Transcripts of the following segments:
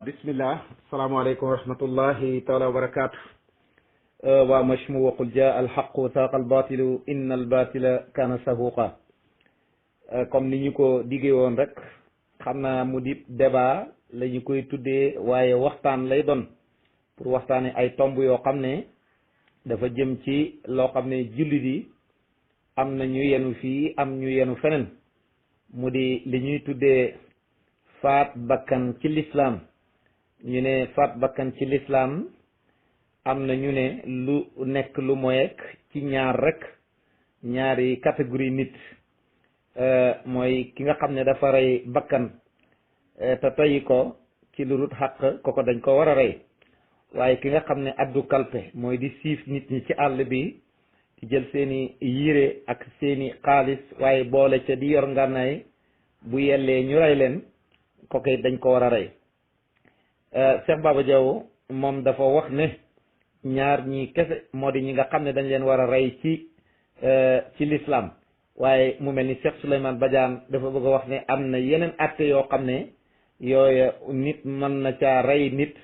bismillah asalaamaaleykum wa rahmatullahi taala wa barakaatu waa machmu waqul jaa alxaqu wa saaqa albatilu inna albatila kaana sahuqa comme ni ñu ko diggee woon rek xam naa mu di débat la ñu koy tuddee waaye waxtaan lay doon pour waxtaane ay tomb yoo xam ne dafa jëm ci loo xam ne jullit yi am na ñu yenu fii am ñu yenu feneen mu di li ñuy tuddee faat bakkan ci lislaam ñu ne faat bakkan ci lislaam am na ñu ne lu nekk lu moyek ci ñaar rek ñaari catégorie nit mooy ki nga xam ne dafa rey bakkan te tey ko ci lu dul xàq koko dañ ko war a rey waaye ki nga xam ne addu kalpe mooy di siif nit ñi ci àll bi di jël seeni yére ak seeni xaalis waaye boole ca di yor ngànnaay bu yellee ñu rey leen koko dañ ko war a rey Cheikh Baba Diaw moom dafa wax ne ñaar ñi kese moo di ñi nga xam ne dañ leen war a rey ci l'islam waaye mu mel ni Cheikh Souleymane Badiane dafa bëgg a wax ne am na yeneen atte yoo xam ne yooya nit mën na caa rey nit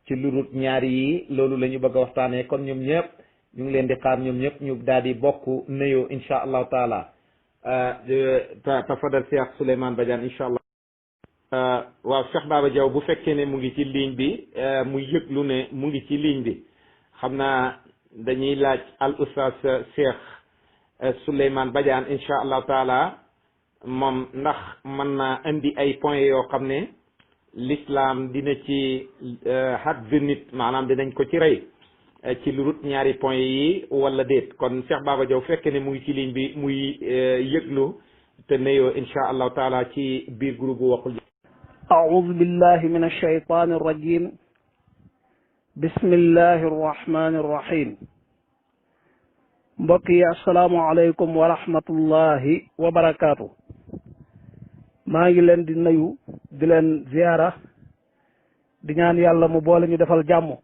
ci lurut ñaari yi loolu la ñu bëgg a waxtaanee kon ñoom ñëpp ñu ngi leen di xaar ñoom ñëpp ñu daal di bokk nuyoo incha allahu taala tafadal Cheikh Souleymane Badiane incha allah. waaw Cheikh Baba Diaw bu fekkee ne mu ngi ci ligne bi mu yëglu ne mu ngi ci ligne bi xam naa dañuy laaj al oustaz Cheikh Souleymane Badiane incha allahu taala moom ndax mën naa indi ay points yoo xam ne l'islam dina ci hadd nit maanaam dinañ ko ci rey ci lu rut ñaari points yi wala déet kon Cheikh Baba Diaw fekkee ne mu ngi ci ligne bi muy yëglu te nuyoo incha allahu taala ci biir groupe bu Waxul. أعوذ بالله من الشيطان الرجيم بسم الله الرحمن الرحيم mbokk yi asalaamaaleykum wa rahmatullahi wa barakaatu maa ngi leen di nuyu di leen ziyaara di ñaan yàlla mu boole ñu defal jàmm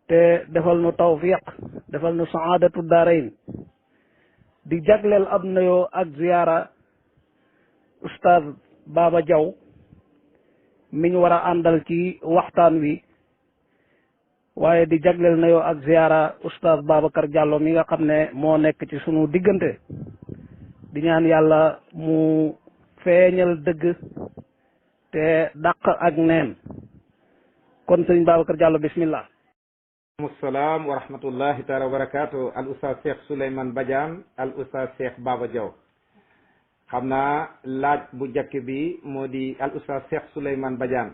te defal nu tawfiq defal nu saadatu daarayn di jagleel ab nuyoo ak ziyaara Oustaz Baba Diaw mi ñu war a àndal ci waxtaan wi waaye di jagleel na yoo ak ziyaara oustaz Babacar Diallo mi nga xam ne moo nekk ci sunu diggante di ñaan yàlla mu feeñal dëgg te dàq ak neen kon sëriñ Babacar Diallo bismillah. salaam wa rahmatullahi taala wa barakaatu al oustaz Cheikh Souleymane Badiane al oustaz Cheikh Baba Diaw xam naa laaj bu njëkk bi moo di al oustaz Cheikh Souleymane Badiane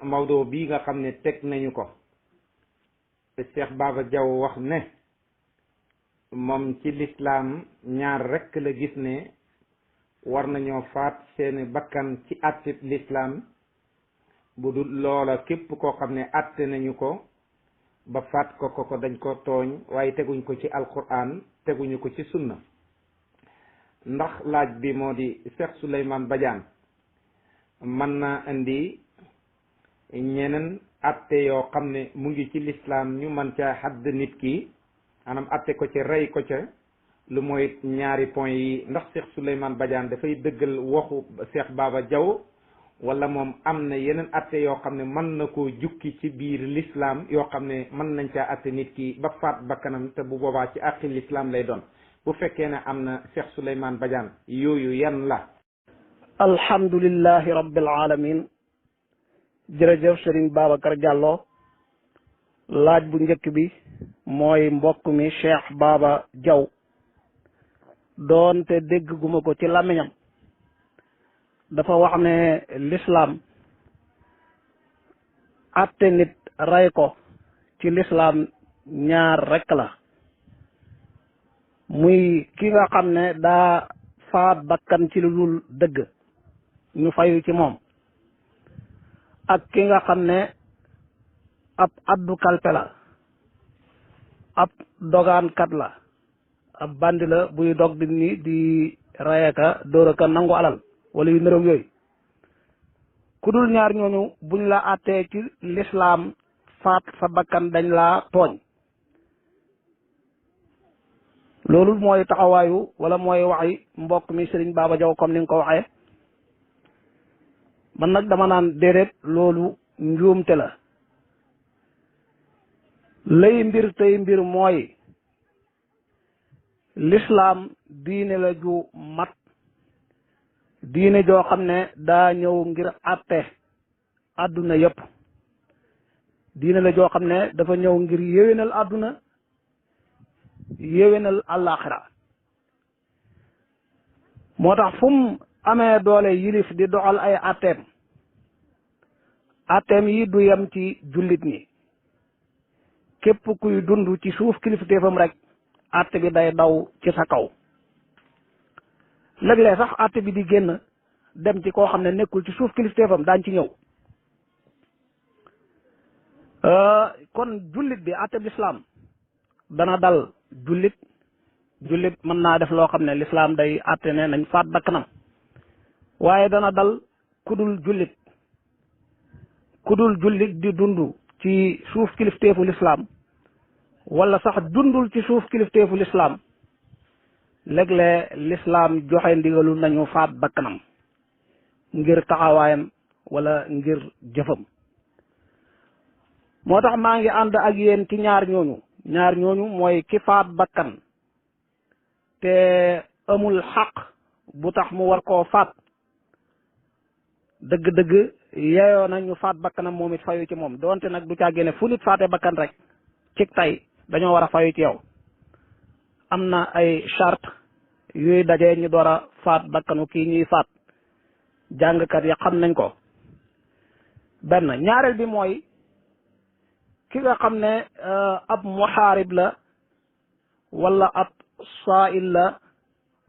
Maodo bii nga xam ne teg nañu ko Cheikh Baba Diaw wax ne moom ci lislaam ñaar rekk la gis ne war nañoo faat seeni bakkan ci àtte lislaam bu dul loola képp koo xam ne àtte nañu ko ba faat ko dañ ko tooñ waaye teguñ ko ci alquran teguñu ko ci sunna ndax laaj bi moo di Cheikh Souleymane Badiane mën na indi ñeneen atte yoo xam ne mu ngi ci lislaam ñu mën ca xadd nit ki maanaam atte ko ca rey ko ca lu mooy ñaari point yi ndax Cheikh Souleymane Badiane dafay dëggal waxu Cheikh Baba Diaw wala moom am na yeneen atte yoo xam ne mën na koo jukki ci biir lislaam yoo xam ne mën nañ caa atte nit ki ba faat bakkanam te bu boobaa ci àqi lislaam lay doon bu fekkee ne am na Cheikh Souleymane Badiane yooyu yan la. alhamdulillahi rabbil alamin jërëjëf Serigne Babacar Diallo laaj bu njëkk bi mooy mbokk mi Cheikh Baba Diaw doonte dégg guma ko ci làmmiñam dafa wax ne l'islam atte nit rey ko ci l'islam ñaar rekk la muy ki nga xam ne daa faat bakkan ci lu dul dëgg ñu fayu ci moom ak ki nga xam ne ab addu kalpe la ab dogaankat la ab bandi la buy dog di ni di rayaka dóoraka nangu alal wala yu nëréw yooyu ku dul ñaar ñooñu buñ la àttee ci lislaam faat sa bakkan dañ laa tooñ loolu mooy taxawaayu wala mooy waxi mbokk mi Serigne Baba Diaw comme ni nga ko waxee man nag dama naan déedéet loolu njuumte la. lay mbir tey mbir mooy lislaam diine la ju mat, diine joo xam ne daa ñëw ngir àtte àdduna yépp, diine la joo xam ne dafa ñëw ngir yéwénal àdduna yéwénal àllaaxira. moo tax fu mu amee doole yilif di doxal ay atteem yi du yem ci jullit ñi. képp kuy dund ci suuf kilifteefam rek atte bi day daw ci sa kaw. léeg-léeg sax atte bi di génn dem ci koo xam ne nekkul ci suuf kilifteefam daañ ci ñëw. kon jullit bi atte bi lislaam dana dal jullit mën naa def loo xam ne lislaam day atte ne nañ faat bakkanam, waaye dana dal kudul jullit di dund ci suuf kilifteefu lislaam wala sax dundul ci suuf kilifteefu lislaam. léeg-léeg lislaam joxe ndigalu nañu faat bakkanam ngir taxawaayam wala ngir jëfam. moo tax maa ngi ànd ak yéen ci ñaar ñooñu mooy ki faat bakkan te amul xaq bu tax mu war koo faat, dëgg-dëgg yeyoo na ñu faat bakkanam moom it fayu ci moom, doonte nag du caa génne fu nit faate bakkan rek ci tey dañoo war a fayu ci yow. am na ay charte yuy dajee ñu door a faat bakkanu kii ñuy faat, jàngkat yi xam nañ ko. benn ñaareel bi mooy ki nga xam ne ab muxaarib la wala ab saa'il la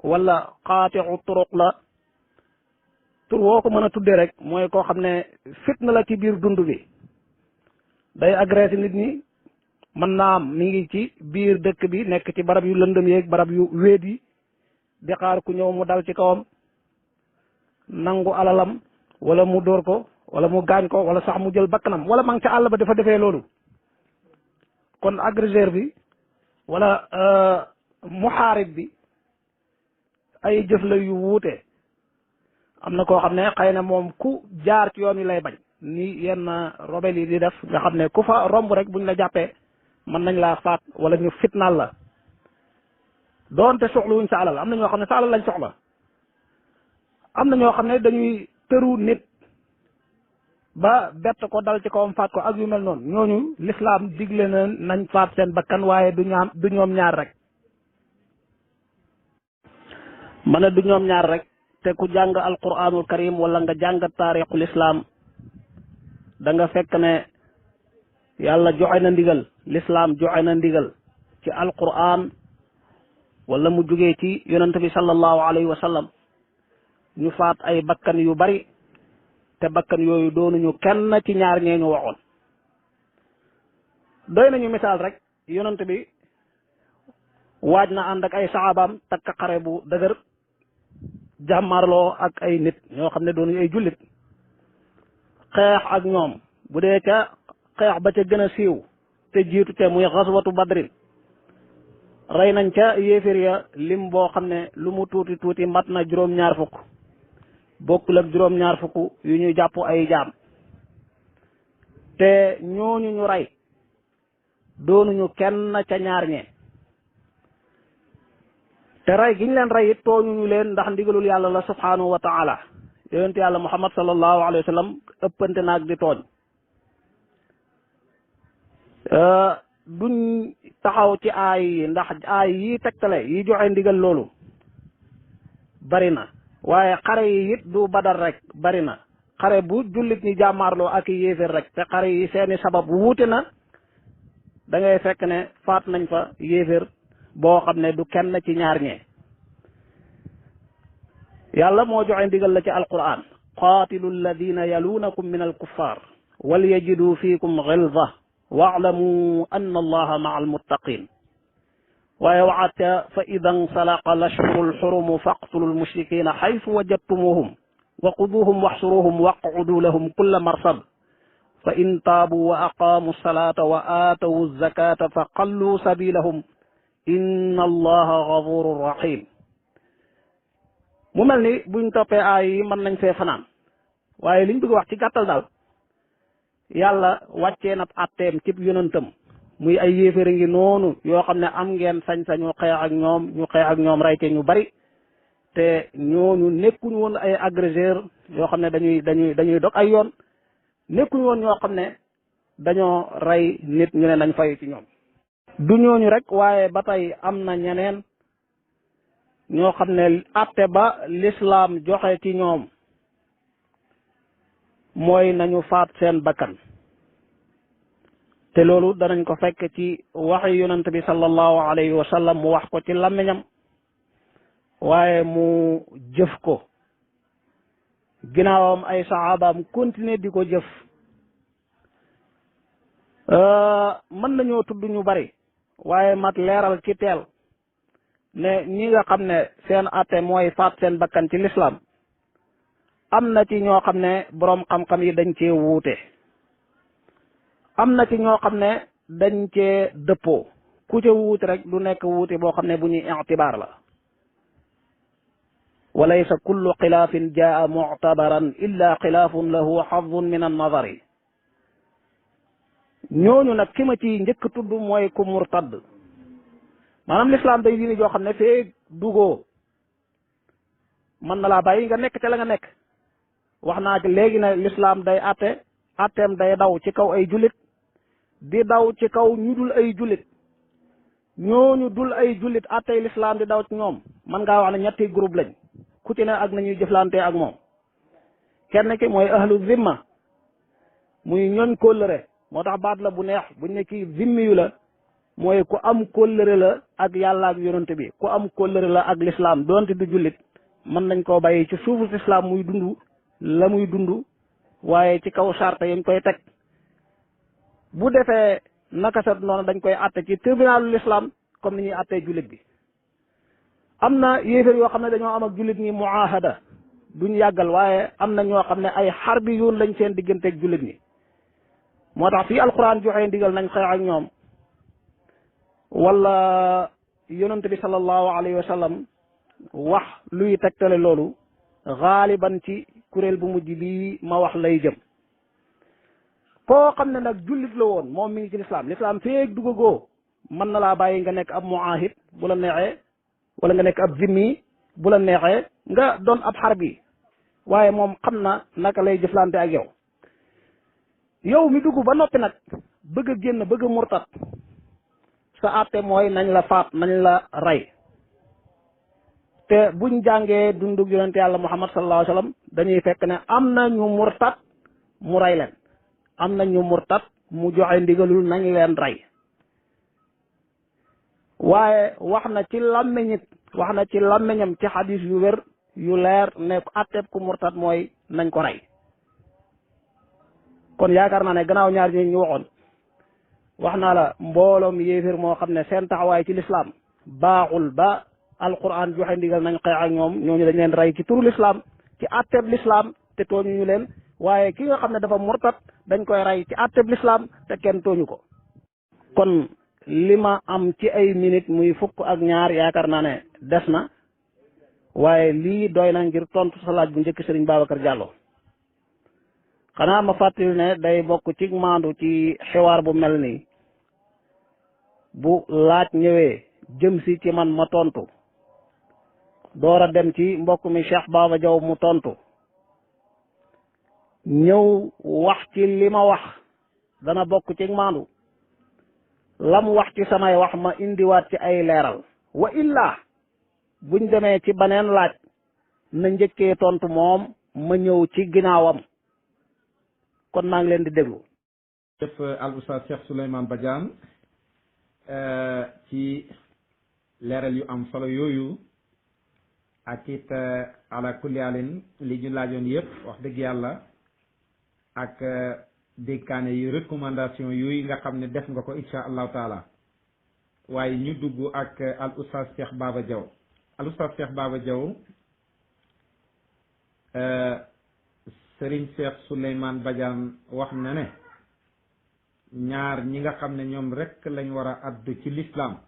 wala qaati'u turuq la, tur woo ko mën a tuddee rek mooy koo xam ne fitna la ci biir dund bi, day agressé nit ñi. mën naa am mi ngi ci biir dëkk bi nekk ci barab yu lëndëm yeeg barab yu wéet yi di xaar ku ñëw mu dal ci kawam nangu alalam wala mu dóor ko wala mu gaañ ko wala sax mu jël bakkanam, wala ma ngi ca àll ba dafa defee loolu. kon agresseur bi wala muxaarib bi ay jëf la yu wuute. am na koo xam ne xëy na moom ku jaar ci yoon wi lay bañ, ni yenn rebelle yi di def, nga xam ne ku fa romb rek buñ la jàppee mën nañ laa faat wala ñu fitnaal la, doonte soxluwuñ sa alal. am na ñoo xam ne sa alal lañ soxla. am na ñoo xam ne dañuy tëru nit ba bett ko dal ci kawam faat ko ak yu mel noonu. ñooñu lislaam digle na nañ faat seen bakkan, waaye du ñoom ñaar rek. ma ne du ñoom ñaar rek. te ku jàng alquranul karim wala nga jàng taarixul islam da nga fekk ne yàlla joxe na ndigal, lislaam joxe na ndigal ci alquran wala mu jugee ci yonent bi sallallahu alayhi wa sallam ñu faat ay bakkan yu bari, te bakkan yooyu doonuñu kenn ci ñaar ñee ñu waxoon. doy nañu misaal rek, yonent bi waaj na ànd ak ay saxaabaam takk xare bu dëgër jàmmarloo ak ay nit ñoo xam ne doonuñu ay jullit, xeex ak ñoom. bu dee ca xeex ba ca gën a siiw te jiitu te muy xaswatu badrin, rey nañ ca yéeféer ya lim boo xam ne lu mu tuuti tuuti mat na juróom-ñaar fukk, bokkul ak juróom-ñaar fukk yu ñu jàpp ay jaam. te ñooñu ñu rey doonuñu kenn ca ñaar ñee. te rey gi ñu leen rey it tooñuñu leen, ndax ndigalul yàlla la subhanahu wa taala. yonent yàlla muhammad sallallahu alayhi wa sallam ëppante naag di tooñ. duñ taxaw ci aay yi, ndax aay yi tegtale yi joxe ndigal loolu bari na, waaye xare yi it du badar rek, bari na xare bu jullit ñi jàmmaarloo ak yéeféer rek, te xare yi seeni sabab wuute na. da ngay fekk ne faat nañ fa yéeféer boo xam ne du kenn ci ñaar ñee. yàlla moo joxe ndigal la ci alquran, qaatilu alladina yaluunakum min alkuffar wal yajidu fiikum gilza waalamu anna allaha maa almuttaqin. waaye waxaat fa ida nsalaqa lashhuru alxurumu faqtulu almushrikina xaytu wajadtumuhum wa xuduuhum waxsuruhum waqcudu lahum kulla marsad fa in taabu wa aqaamu alsalata wa aatawu alzakata fa qalluu sabilahum inna allaha gafurun rahim. mu mel ni buñ toppee aay yi mën nañ fee fanaan, waaye liñ bëgg wax ci gàttal daal yàlla wàccee na atteem cib yonantam muy ay yéeféri ngi noonu yoo xam ne am ngeen sañ-sañu xeex ak ñoom ñu xeex ak ñoom rey te ñu bari te ñooñu nekkuñu woon ay agresseur yoo xam ne dañuy dog ay yoon nekkuñu woon ñoo xam ne dañoo rey nit ñu ne nañ fay ci ñoom du ñooñu rek waaye ba tey am na ñeneen ñoo xam ne atte ba lislaam joxe ci ñoom mooy nañu faat seen bakkan te loolu danañ ko fekk ci waxi yonent bi sallallahu alayhi wa sallam mu wax ko ci làmmiñam waaye mu jëf ko ginnaawam ay saxaabaam continuer di ko jëf mën nañoo tudd ñu bari waaye mat leeral ci teel ne ñi nga xam ne seen atte mooy faat seen bakkan ci lislaam am na ci ñoo xam ne boroom xam-xam yi dañ cee wuute am na ci ñoo xam ne dañ cee dëppoo ku ca wuute rek du nekk wuute boo xam ne bu ñuy itibaar la wa laysa kullu xilaafin jaa muctabaran illa xilaafun lahu xadun min annadari ñooñu nag ki ma ci njëkk tudd mooy ku murtad maanaam lislaam day diine joo xam ne fee dugoo mën na laa bàyyi nga nekk te la nga nekk wax naa ci léegi ne lislaam day atteem day daw ci kaw ay jullit di daw ci kaw ñu dul ay jullit ñooñu dul ay jullit attey lislaam di daw ci ñoom mën ngaa wax ne ñetti groupe lañ ku ci ne ak nañuy jëflante ak moom kenn ki mooy ahlu zimma muy ñooñ kóllëre moo tax baat la bu neex buñ ne kii zimmi yu la mooy ku am kóllëre la ak yàlla ak yonent bi ku am kóllëre la ak lislaam doonte du jullit mën nañ koo bàyyi ci suufu lislaam muy dund la muy dund waaye ci kaw charte yañ koy teg bu defee naka sa noonu dañ koy atte ci tribunalu lislaam comme ni ñuy attee jullit bi am na yéeféer yoo xam ne dañoo am ak jullit ñi muahada duñ yàggal waaye am na ñoo xam ne ay xarbi yoon lañ seen digganteeg jullit ñi moo tax fii alquran joxee ndigal nañ xeex ak ñoom wala yonent bi sallallahu alayhi wa sallam wax luy tegtale loolu xaaliban ci kuréel bu mujj bii ma wax lay jëm koo xam ne nag jullit la woon moom mi ngi ci lislaam feeg dugagoo mën na laa bàyyi nga nekk ab muahid bu la neexee wala nga nekk ab zimmi bu la neexee nga doon ab xarbi waaye moom xam na naka lay jëflante ak yow mi dugg ba noppi nag bëgg a génn bëgg a murtat sa àtte mooy nañ la faat nañ la rey te buñ jàngee dundug yonente yàlla muhammad sallallahu alayhi wa sallam dañuy fekk ne am na ñu murtat mu rey leen am na ñu murtat mu joxe ndigalul nañ leen rey waaye wax na ci làmmiñam ci xadis yu wér yu leer ne àtteeb ku murtat mooy nañ ko rey kon yaakaar naa ne gannaaw ñaar ñi ñu waxoon wax naa la mbooloom yéeféer moo xam ne seen taxawaay ci lislaam baaxul ba alquran joxe ndigal nañ xeex ak ñoom ñooñu dañ leen rey ci turu lislaam ci àtteeb lislaam te tooñu ñu leen waaye ki nga xam ne dafa murtat dañ koy rey ci àtteeb lislaam te kenn tooñu ko kon li ma am ci ay minute muy fukk ak ñaar yaakaar naa ne des na waaye lii doy na ngir tontu sa laaj bu njëkk Serigne Babacar Diallo xanaa ma fàttali ne day bokk ci maandu ci xiwaar bu mel nii bu laaj ñëwee jëm si ci man ma tontu door a dem ci mbokk mi Cheikh Baba Diaw mu tontu ñëw wax ci li ma wax dana bokk ci maandu lam wax ci samay wax ma indiwaat ci ay leeral wa illa buñ demee ci beneen laaj na njëkkee tontu moom ma ñëw ci ginnaawam kon maa ngi leen di déglu. jëf al Oustaz Cheikh Souleymane Badiane ci leeral yu am solo yooyu ak it ala kulli alin li ñu laajoon yëpp wax dëgg yàlla ak dénkaane yi recommandation yooyu nga xam ne def nga ko insha allahu taala waaye ñu dugg ak al Oustaz Cheikh Baba Diaw al Oustaz Cheikh Baba Diaw Serigne Cheikh Souleymane Badiane wax na ne ñaar ñi nga xam ne ñoom rek lañ war a addu ci l'islam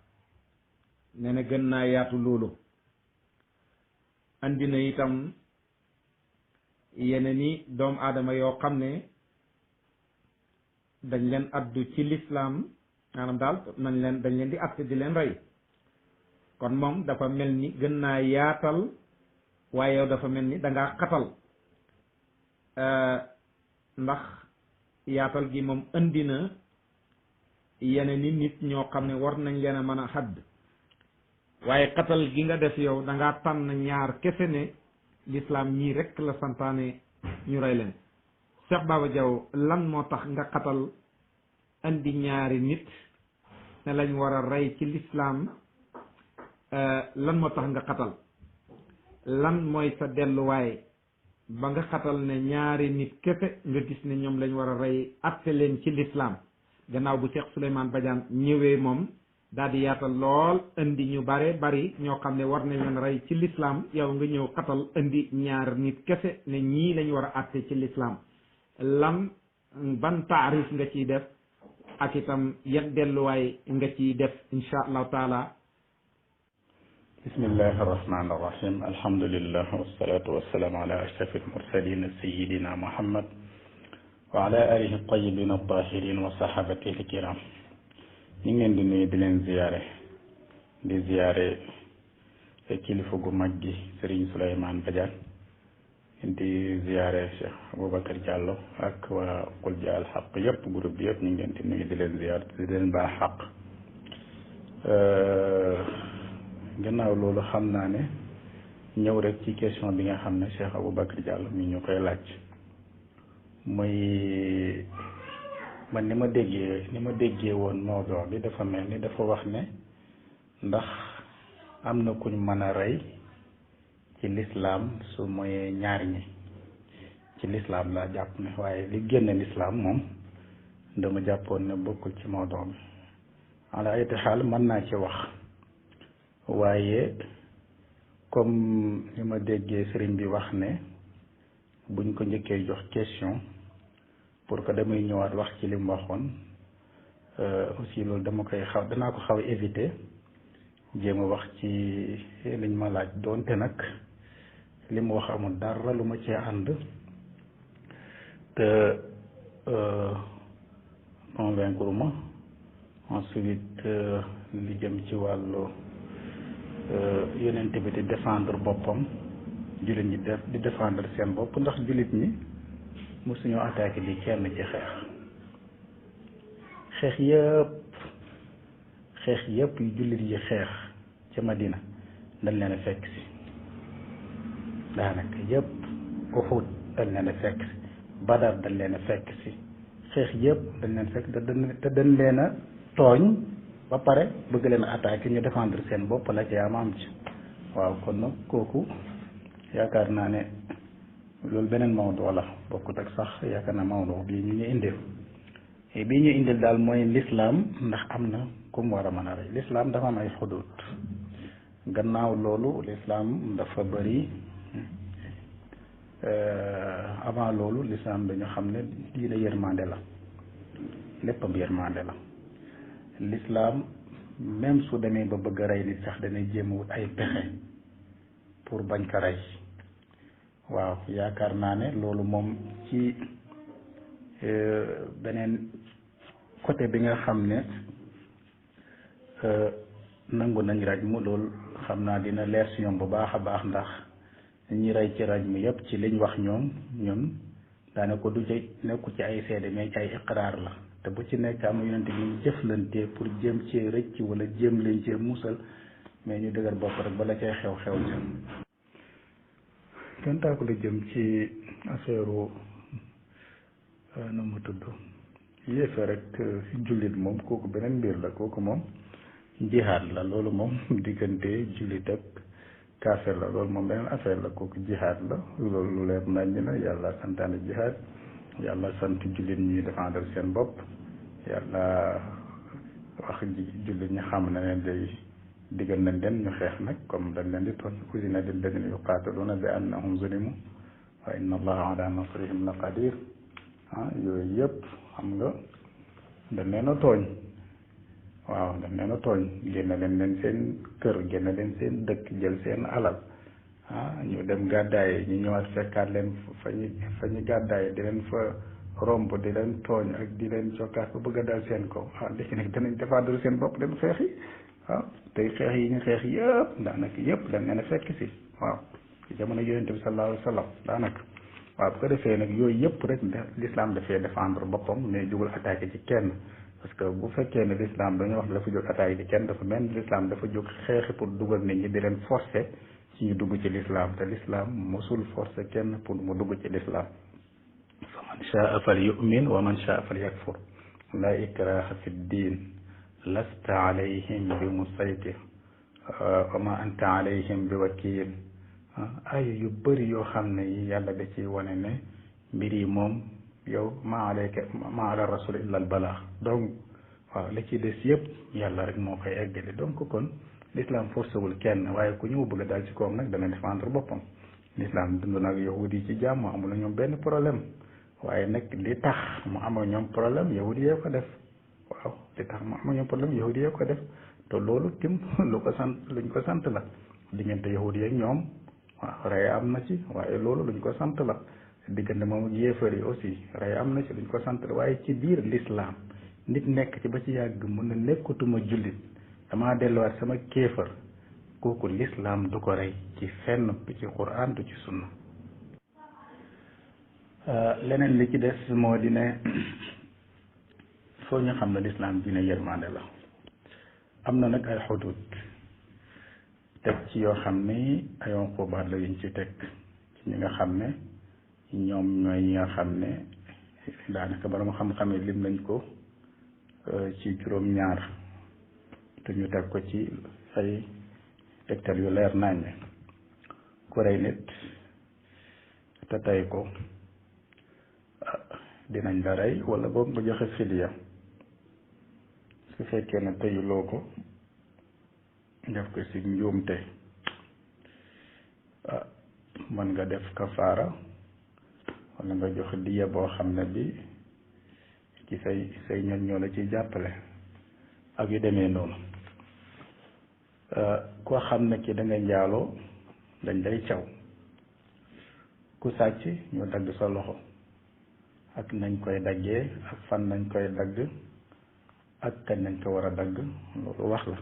ne na gën naa yaatu loolu andi na itam yeneen ni doomu aadama yoo xam ne dañ leen addu ci lislaam maanaam daal dañ leen di atte di leen rey kon moom dafa mel ni gën naa yaatal waaye yow dafa mel ni dangaa xatal ndax yaatal gi moom indi na yeneen ni nit ñoo xam ne war nañ leen a mën a xadd waaye xatal gi nga def yow dangaa tànn ñaar kese ne lislaam ñii rek la santaane ñu rey leen Cheikh Baba Diaw lan moo tax nga xatal indi ñaari nit ne lañ war a rey ci lislaam lan moo tax nga xatal lan mooy sa delluwaay ba nga xatal ne ñaari nit kese nga gis ne ñoom lañ war a rey atte leen ci lislaam gannaaw bu Cheikh Souleymane Badiane ñëwee moom daal di yaatal lool indi ñu bari ñoo xam ne war nañ leen rey ci lislaam yow nga ñëw xatal indi ñaar nit kese ne ñii lañ war a atte ci lislaam lan ban taarif nga ciy def ak itam yan delluwaay nga ciy def insha allahu taala. bismillahi arrahmani arrahim alhamdulillah wassalatu wassalamu ala ashrafil mursalin sayidina muhammad wa ala alihi tayyibin at-tahirin wa sahabatihi al-kiram ñu ngi leen di nuyu di leen ziyaare kilifa gu mag gi Serigne Souleymane Badiane di ziyaare Cheikh Aboubacar Diallo ak waa Qul Jaa al Haqq yëpp groupe bi yëpp ñu ngi leen di nuyu di leen ziyaare di leen baal xaq gannaaw loolu xam naa ne ñëw rek ci question bi nga xam ne Cheikh Aboubacar Diallo mi ñu koy laaj muy man ni ma déggee woon mawduu bi dafa mel ni dafa wax ne ndax am na kuñ mën a rey ci lislaam su mooy ñaar ñi ci lislaam laa jàpp ne waaye li génn lislaam moom dama jàppoon ne bokkul ci mawduu bi ala ayati xaal mën naa ci wax waaye comme ni ma déggee sëriñ bi wax ne buñ ko njëkkee jox question pour que damay ñëwaat wax ci li mu waxoon aussi loolu danaa ko xaw éviter jéem a wax ci liñ ma laaj doonte nag li mu wax amul dara lu ma cee ànd te convaincre ma ensuite li jëm ci wàllu yonent bi di défendre boppam jullit ñi di défendre seen bopp ndax jullit ñi mosuñoo attaqué bi kenn ci xeex yëpp yu jullit yi xeex ca Madina dañ leen a fekk si daanaka yëpp Uhud dañ leen a fekk si Badar dañ leen a fekk si xeex yëpp dañ leen fekk te dañ leen a tooñ ba pare bëgg leen a attaqué ñu défendre seen bopp la ci am ci waaw kon nag kooku yaakaar naa ne loolu beneen mawdu la bokkut ak sax yaakaar naa mawdu bii ñu indil daal mooy lislaam ndax am na ku mu war a mën a rey lislaam dafa am ay xudud gannaaw loolu lislaam dafa bëri avant loolu lislaam dañu xam ne diine yërmande la léppam yërmande la lislaam même su demee ba bëgg a rey nit sax dana jéem a wut ay pexe pour bañ ko rey waaw yaakaar naa ne loolu moom ci beneen côté bi nga xam ne nangu nañ raj mu loolu xam naa dina leer si ñoom bu baax a baax ndax ñi rey ci raj mu yëpp ci liñ wax ñun daanaka du ci nekku ci ay seede mais ci ay iqraar la te bu ci nekk am na yonent bi ñu jëflante pour jéem cee rëcc wala jéem leen cee musal mais ñu dëgër bopp rek bala cay xew ca kentaaku la jëm ci affaire nu mu tudd yéefe rek jullit moom kooku beneen mbir la kooku moom jihaad la loolu moom diggante jullit ak kaafir la loolu moom beneen affaire la kooku jihaad la loolu lu leer nañ la yàlla santaane jihaad yàlla sant jullit ñi défendre seen bopp yàlla wax jullit ñi xam na ne day digal nañ leen ñu xeex nag comme dañ leen di tooñ uzina lilladina yuqaataluuna bi annahum zulimu wa inna allaha ala nasrihim la qadir yooyu yëpp xam nga dañ leen a tooñ waaw dañ leen a tooñ génne leen seen kër génne leen seen dëkk jël seen alal ñu dem gàddaay ñu ñëwaat fekkaat leen fa ñu gàddaay di leen fa romb di leen tooñ ak di leen cokkaat ba bëgg a dal seen kaw léegi nag danañ défendre seen bopp dem xeex yi tey xeex yi ñu xeex yëpp daanaka yëpp dañ leen a fekk si ci jamono yonente bi sallallahu alayhi wa sallam daanaka bu ko defee nag yooyu yëpp rek l'islam dafay défendre boppam mais jugul attaqué ci kenn parce que bu fekkee ne l'islam dañoo wax ne dafa jóg attaqué ci kenn dafa mel ni l'islam dafa jóg xeexi pour dugal nit ñi di leen forcer ci ñu dugg ci l'islam te l'islam mosul forcer kenn pour mu dugg ci l'islam fa man shaa fal yu'min wa man shaa fal yakfur la ikraha fi ddin lasta alayhim bi musaytir wa ma anta alayhim bi wakil ay yu bëri yoo xam ne yi yàlla da ciy wane ne mbir yi moom yow ma ala rasul illa al balaax donc li ci des yëpp yàlla rek moo koy eggale donc kon l'islam forcé wul kenn waaye ku ñëw bëgg a daal ci kawam nag dana défendre boppam l'islam dund nag yahudi yi ci jàmm amul na ñoom benn problème waaye nag li tax mu am ak ñoom problème yahudi yee ko def li tax mu am ak ñoom problème yahudi yee ko def te loolu tim luñ ko sant la diggante yahudi yi ak ñoom rey am na ci waaye loolu luñ ko sant la diggante moom ak yéefar yi aussi rey am na ci luñ ko sant la waaye ci biir l'islam nit nekk ci ba ci yàgg mun na nekkatuma jullit damaa delluwaat sama kéefar kooku l'islam du ko rey ci fenn du ci quran du ci sunna leneen li ci des moo di ne foo ñu xam ne l'islam dina yërmande la am na nag ay xudud teg ci yoo xam ne ay xubaat la yuñ ci teg ci ñi nga xam ne ñoom ñooy ñi nga xam ne daanaka bala mu xam-xamee lim nañ ko ci juróom-ñaar te ñu teg ko ci ay tegtal yu leer naññ ku rey nit te tey ko dinañ la rey wala boog nga joxe fidiya su fekkee ne teyuloo ko def ko ci njuumte mën nga def kafaara wala nga joxe diya boo xam ne bi ci say ñoñ ñoo la ciy jàppale ak yu demee noonu koo xam ne ki da nga njaaloo dañ lay caw ku sàcc ñu dagg sa loxo ak nañ koy daggee ak fan nañ koy dagg ak kañ nañ ko war a dagg loolu wax la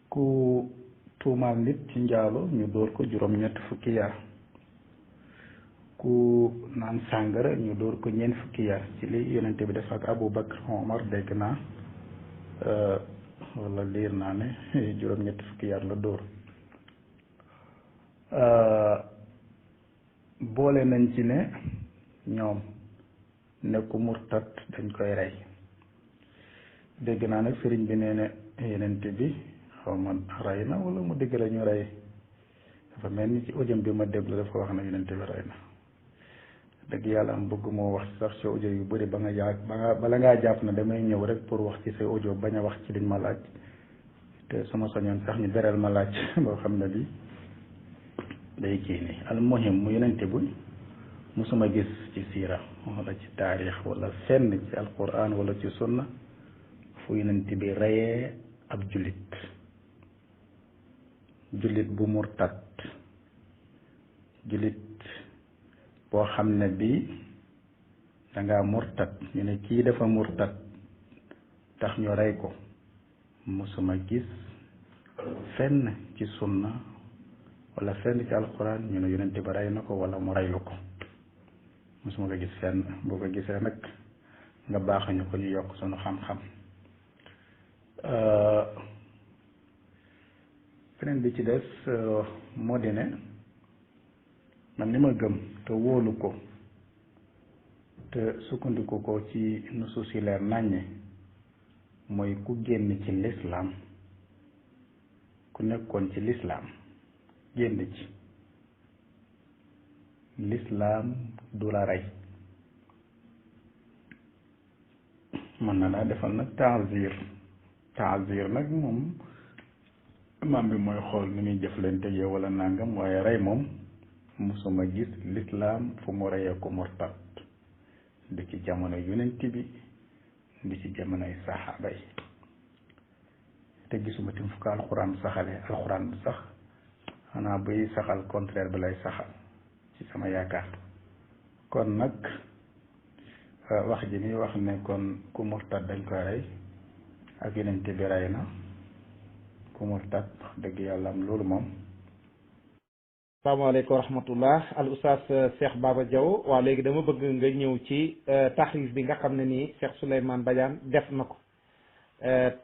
ku tuumaal nit ci njaalo ñu dóor ko juróom-ñett fukki yar ku naan sàngara ñu dóor ko ñeent fukki yar ci li yonente bi def ak Abu Bakr Omar dégg naa wala liir naa ne juróom-ñett fukki yar la dóor boole nañ ci ne ñoom ne ku murtat dañ koy rey dégg naa nag sëriñ bi nee ne yonente bi xaw ma rey na wala mu dégg la ñu rey dafa mel ni ci audio bi ma déglu dafa wax na yonente bi rey na dëgg yàlla am bëgg moo wax sax ci audio yu bëri bala ngaa jàpp na damay ñëw rek pour wax ci say audio bañ a wax ci liñ ma laaj te suma soñoon sax ñu beral ma laaj boo xam ne bi day kii ni al muhim mu yonente bu musuma gis ci siira wala ci taarix wala fenn ci alquran wala ci sunna fu yonente bi reyee ab jullit bu murtat jullit boo xam ne bi dangaa murtat ñu ne kii dafa murtat tax ñu rey ko musuma gis fenn ci sunna wala fenn ci alquran ñu ne yonente ba rey na ko wala mu reylu ko musuma ko gis fenn boo ko gisee nag nga baaxuñu ko ñu yokk sunu xam-xam beneen bi ci des moo di ne man li ma gëm te wóolu ko te sukkandiku ko ci nusuus yi leer nàññe mooy ku génn ci lislaam ku nekkoon ci lislaam génn ci lislaam du la rey mën na laa defal nag taazir nag moom maam bi mooy xool ni muy jëflante yow wala nangam waaye rey moom musuma gis lislaam fu mu reyee ko murtad di ci jamono yonent bi di ci jamonoy saxaaba yi te gisuma tim fu ko alxuraan saxale alxuraan bi sax xanaa buy saxal contraire bi lay saxal ci sama yaakaar. kon nag wax ji ni wax ne kon ku murtad dañ koy rey ak yonent bi rey na ku murtad wax dëgg yàlla am loolu moom. asalaamaaleykum wa rahmatullah al oustaz Cheikh Baba Diaw waaw léegi dama bëgg nga ñëw ci taxriif bi nga xam ne nii Cheikh Souleymane Badiane def na ko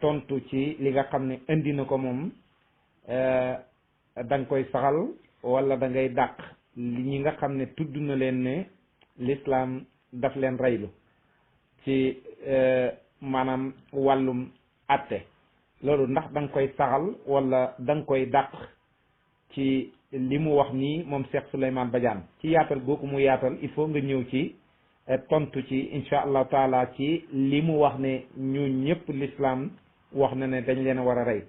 tontu ci li nga xam ne indi na ko moom da nga koy saxal wala da ngay dàq ñi nga xam ne tudd na leen ne l'islam daf leen reylu ci maanaam wàllum atte loolu ndax da nga koy saxal wala da nga koy dàq ci li mu wax nii moom Cheikh Souleymane Badiane ci yaatal googu mu yaatal il faut nga ñëw ci tontu ci insha allahu taala ci li mu wax ne ñu ñëpp l'islam wax na ne dañ leen a war a rey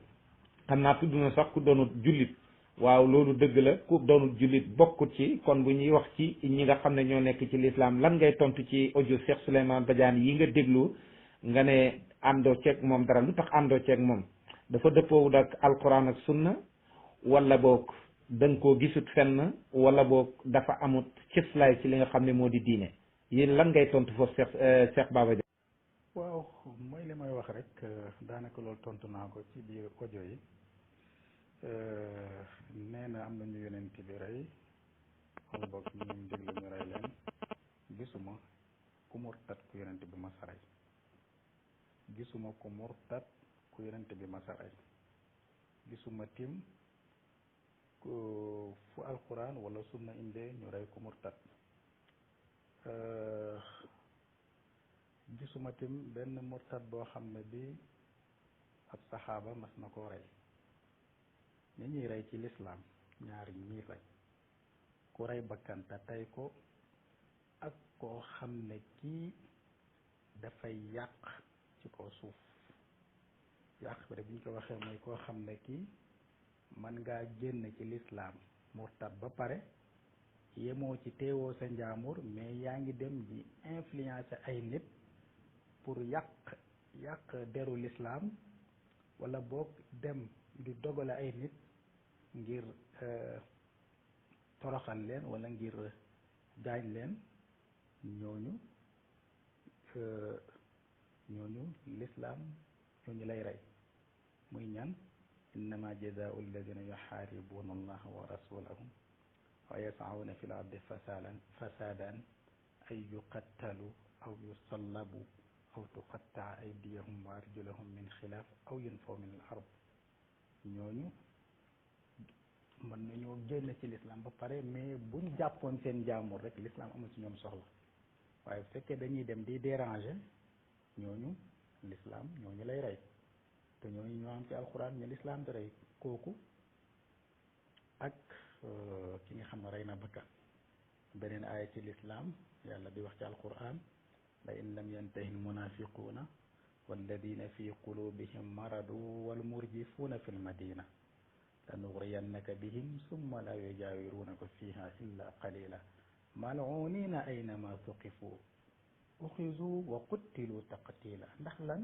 xam naa tudd na sax ku doonut jullit waaw loolu dëgg la ku doonut jullit bokkut ci kon bu ñuy wax ci ñi nga xam ne ñoo nekk ci l'islam lan ngay tontu ci audio Cheikh Souleymane Badiane yi nga déglu nga ne àndoo ceeg moom dara lu tax àndoo ceeg moom dafa dëppoowul ak alquran ak sunna wala boog da nga koo gisut fenn wala boog dafa amut cëslaay ci li nga xam ne moo di diine yéen lan ngay tontu foofu Cheikh Baba Diagne. waaw mooy li may wax rek daanaka loolu tontu naa ko ci biir audio yi nee na am na ñu yonent bi rey wala boog ñu déglu ñu rey leen gisuma ku murtat ku yonent bi masa rey gisuma ku murtat ku yonent bi masa rey gisuma tim fu alquran wala sunna indee ñu rey ku murtat gisuma tim benn murtat boo xam ne bi ab saxaaba mas na koo rey ñi ñuy rey ci lislaam ñaari ñii rey ku rey bakkanta tey ko ak koo xam ne kii dafay yàq ci kaw suuf yàq bi rek bu ñu ko waxee mooy koo xam ne kii man ngaa génn ci lislaam murtad ba pare yemoo ci teewoo sa njaamur mais yaa ngi dem di influencer ay nit pour yàq deru lislaam wala boog dem di dogale ay nit ngir toroxal leen wala ngir gaañ leen ñooñu lislaam ñooñu lay rey muy ñan innama jazaau alladina yuxaaribuuna allaha wa rasulahu wa yas'awna fi l ardi fasadan ay yuqattalu aw yusallabu aw tuqattaa aydiyahum wa arjulahum min xilaaf aw yunfaw min al ard ñooñu mën nañoo génn ci l'islam ba pare mais buñ jàppoon seen jaamur rek l'islam amul ci ñoom soxla waaye bu fekkee dañuy dem di déranger ñooñu l'islam ñooñu lay rey te ñooñu ñoo am ci alxuraan ñu l'islam di rey kooku ak ki nga xam ne rey na bakkan beneen aaya ci l'islam yàlla di wax ci alxuraan la in lam yantahi almunafiquuna walladina fi qulubihim maradu walmurjifuuna fi lmadina lanugriyannaka bihim summa la yujawiruunaka fiha illa qalila mal'unina aynama tuqifu uxizu wa quttilu taqtila ndax lan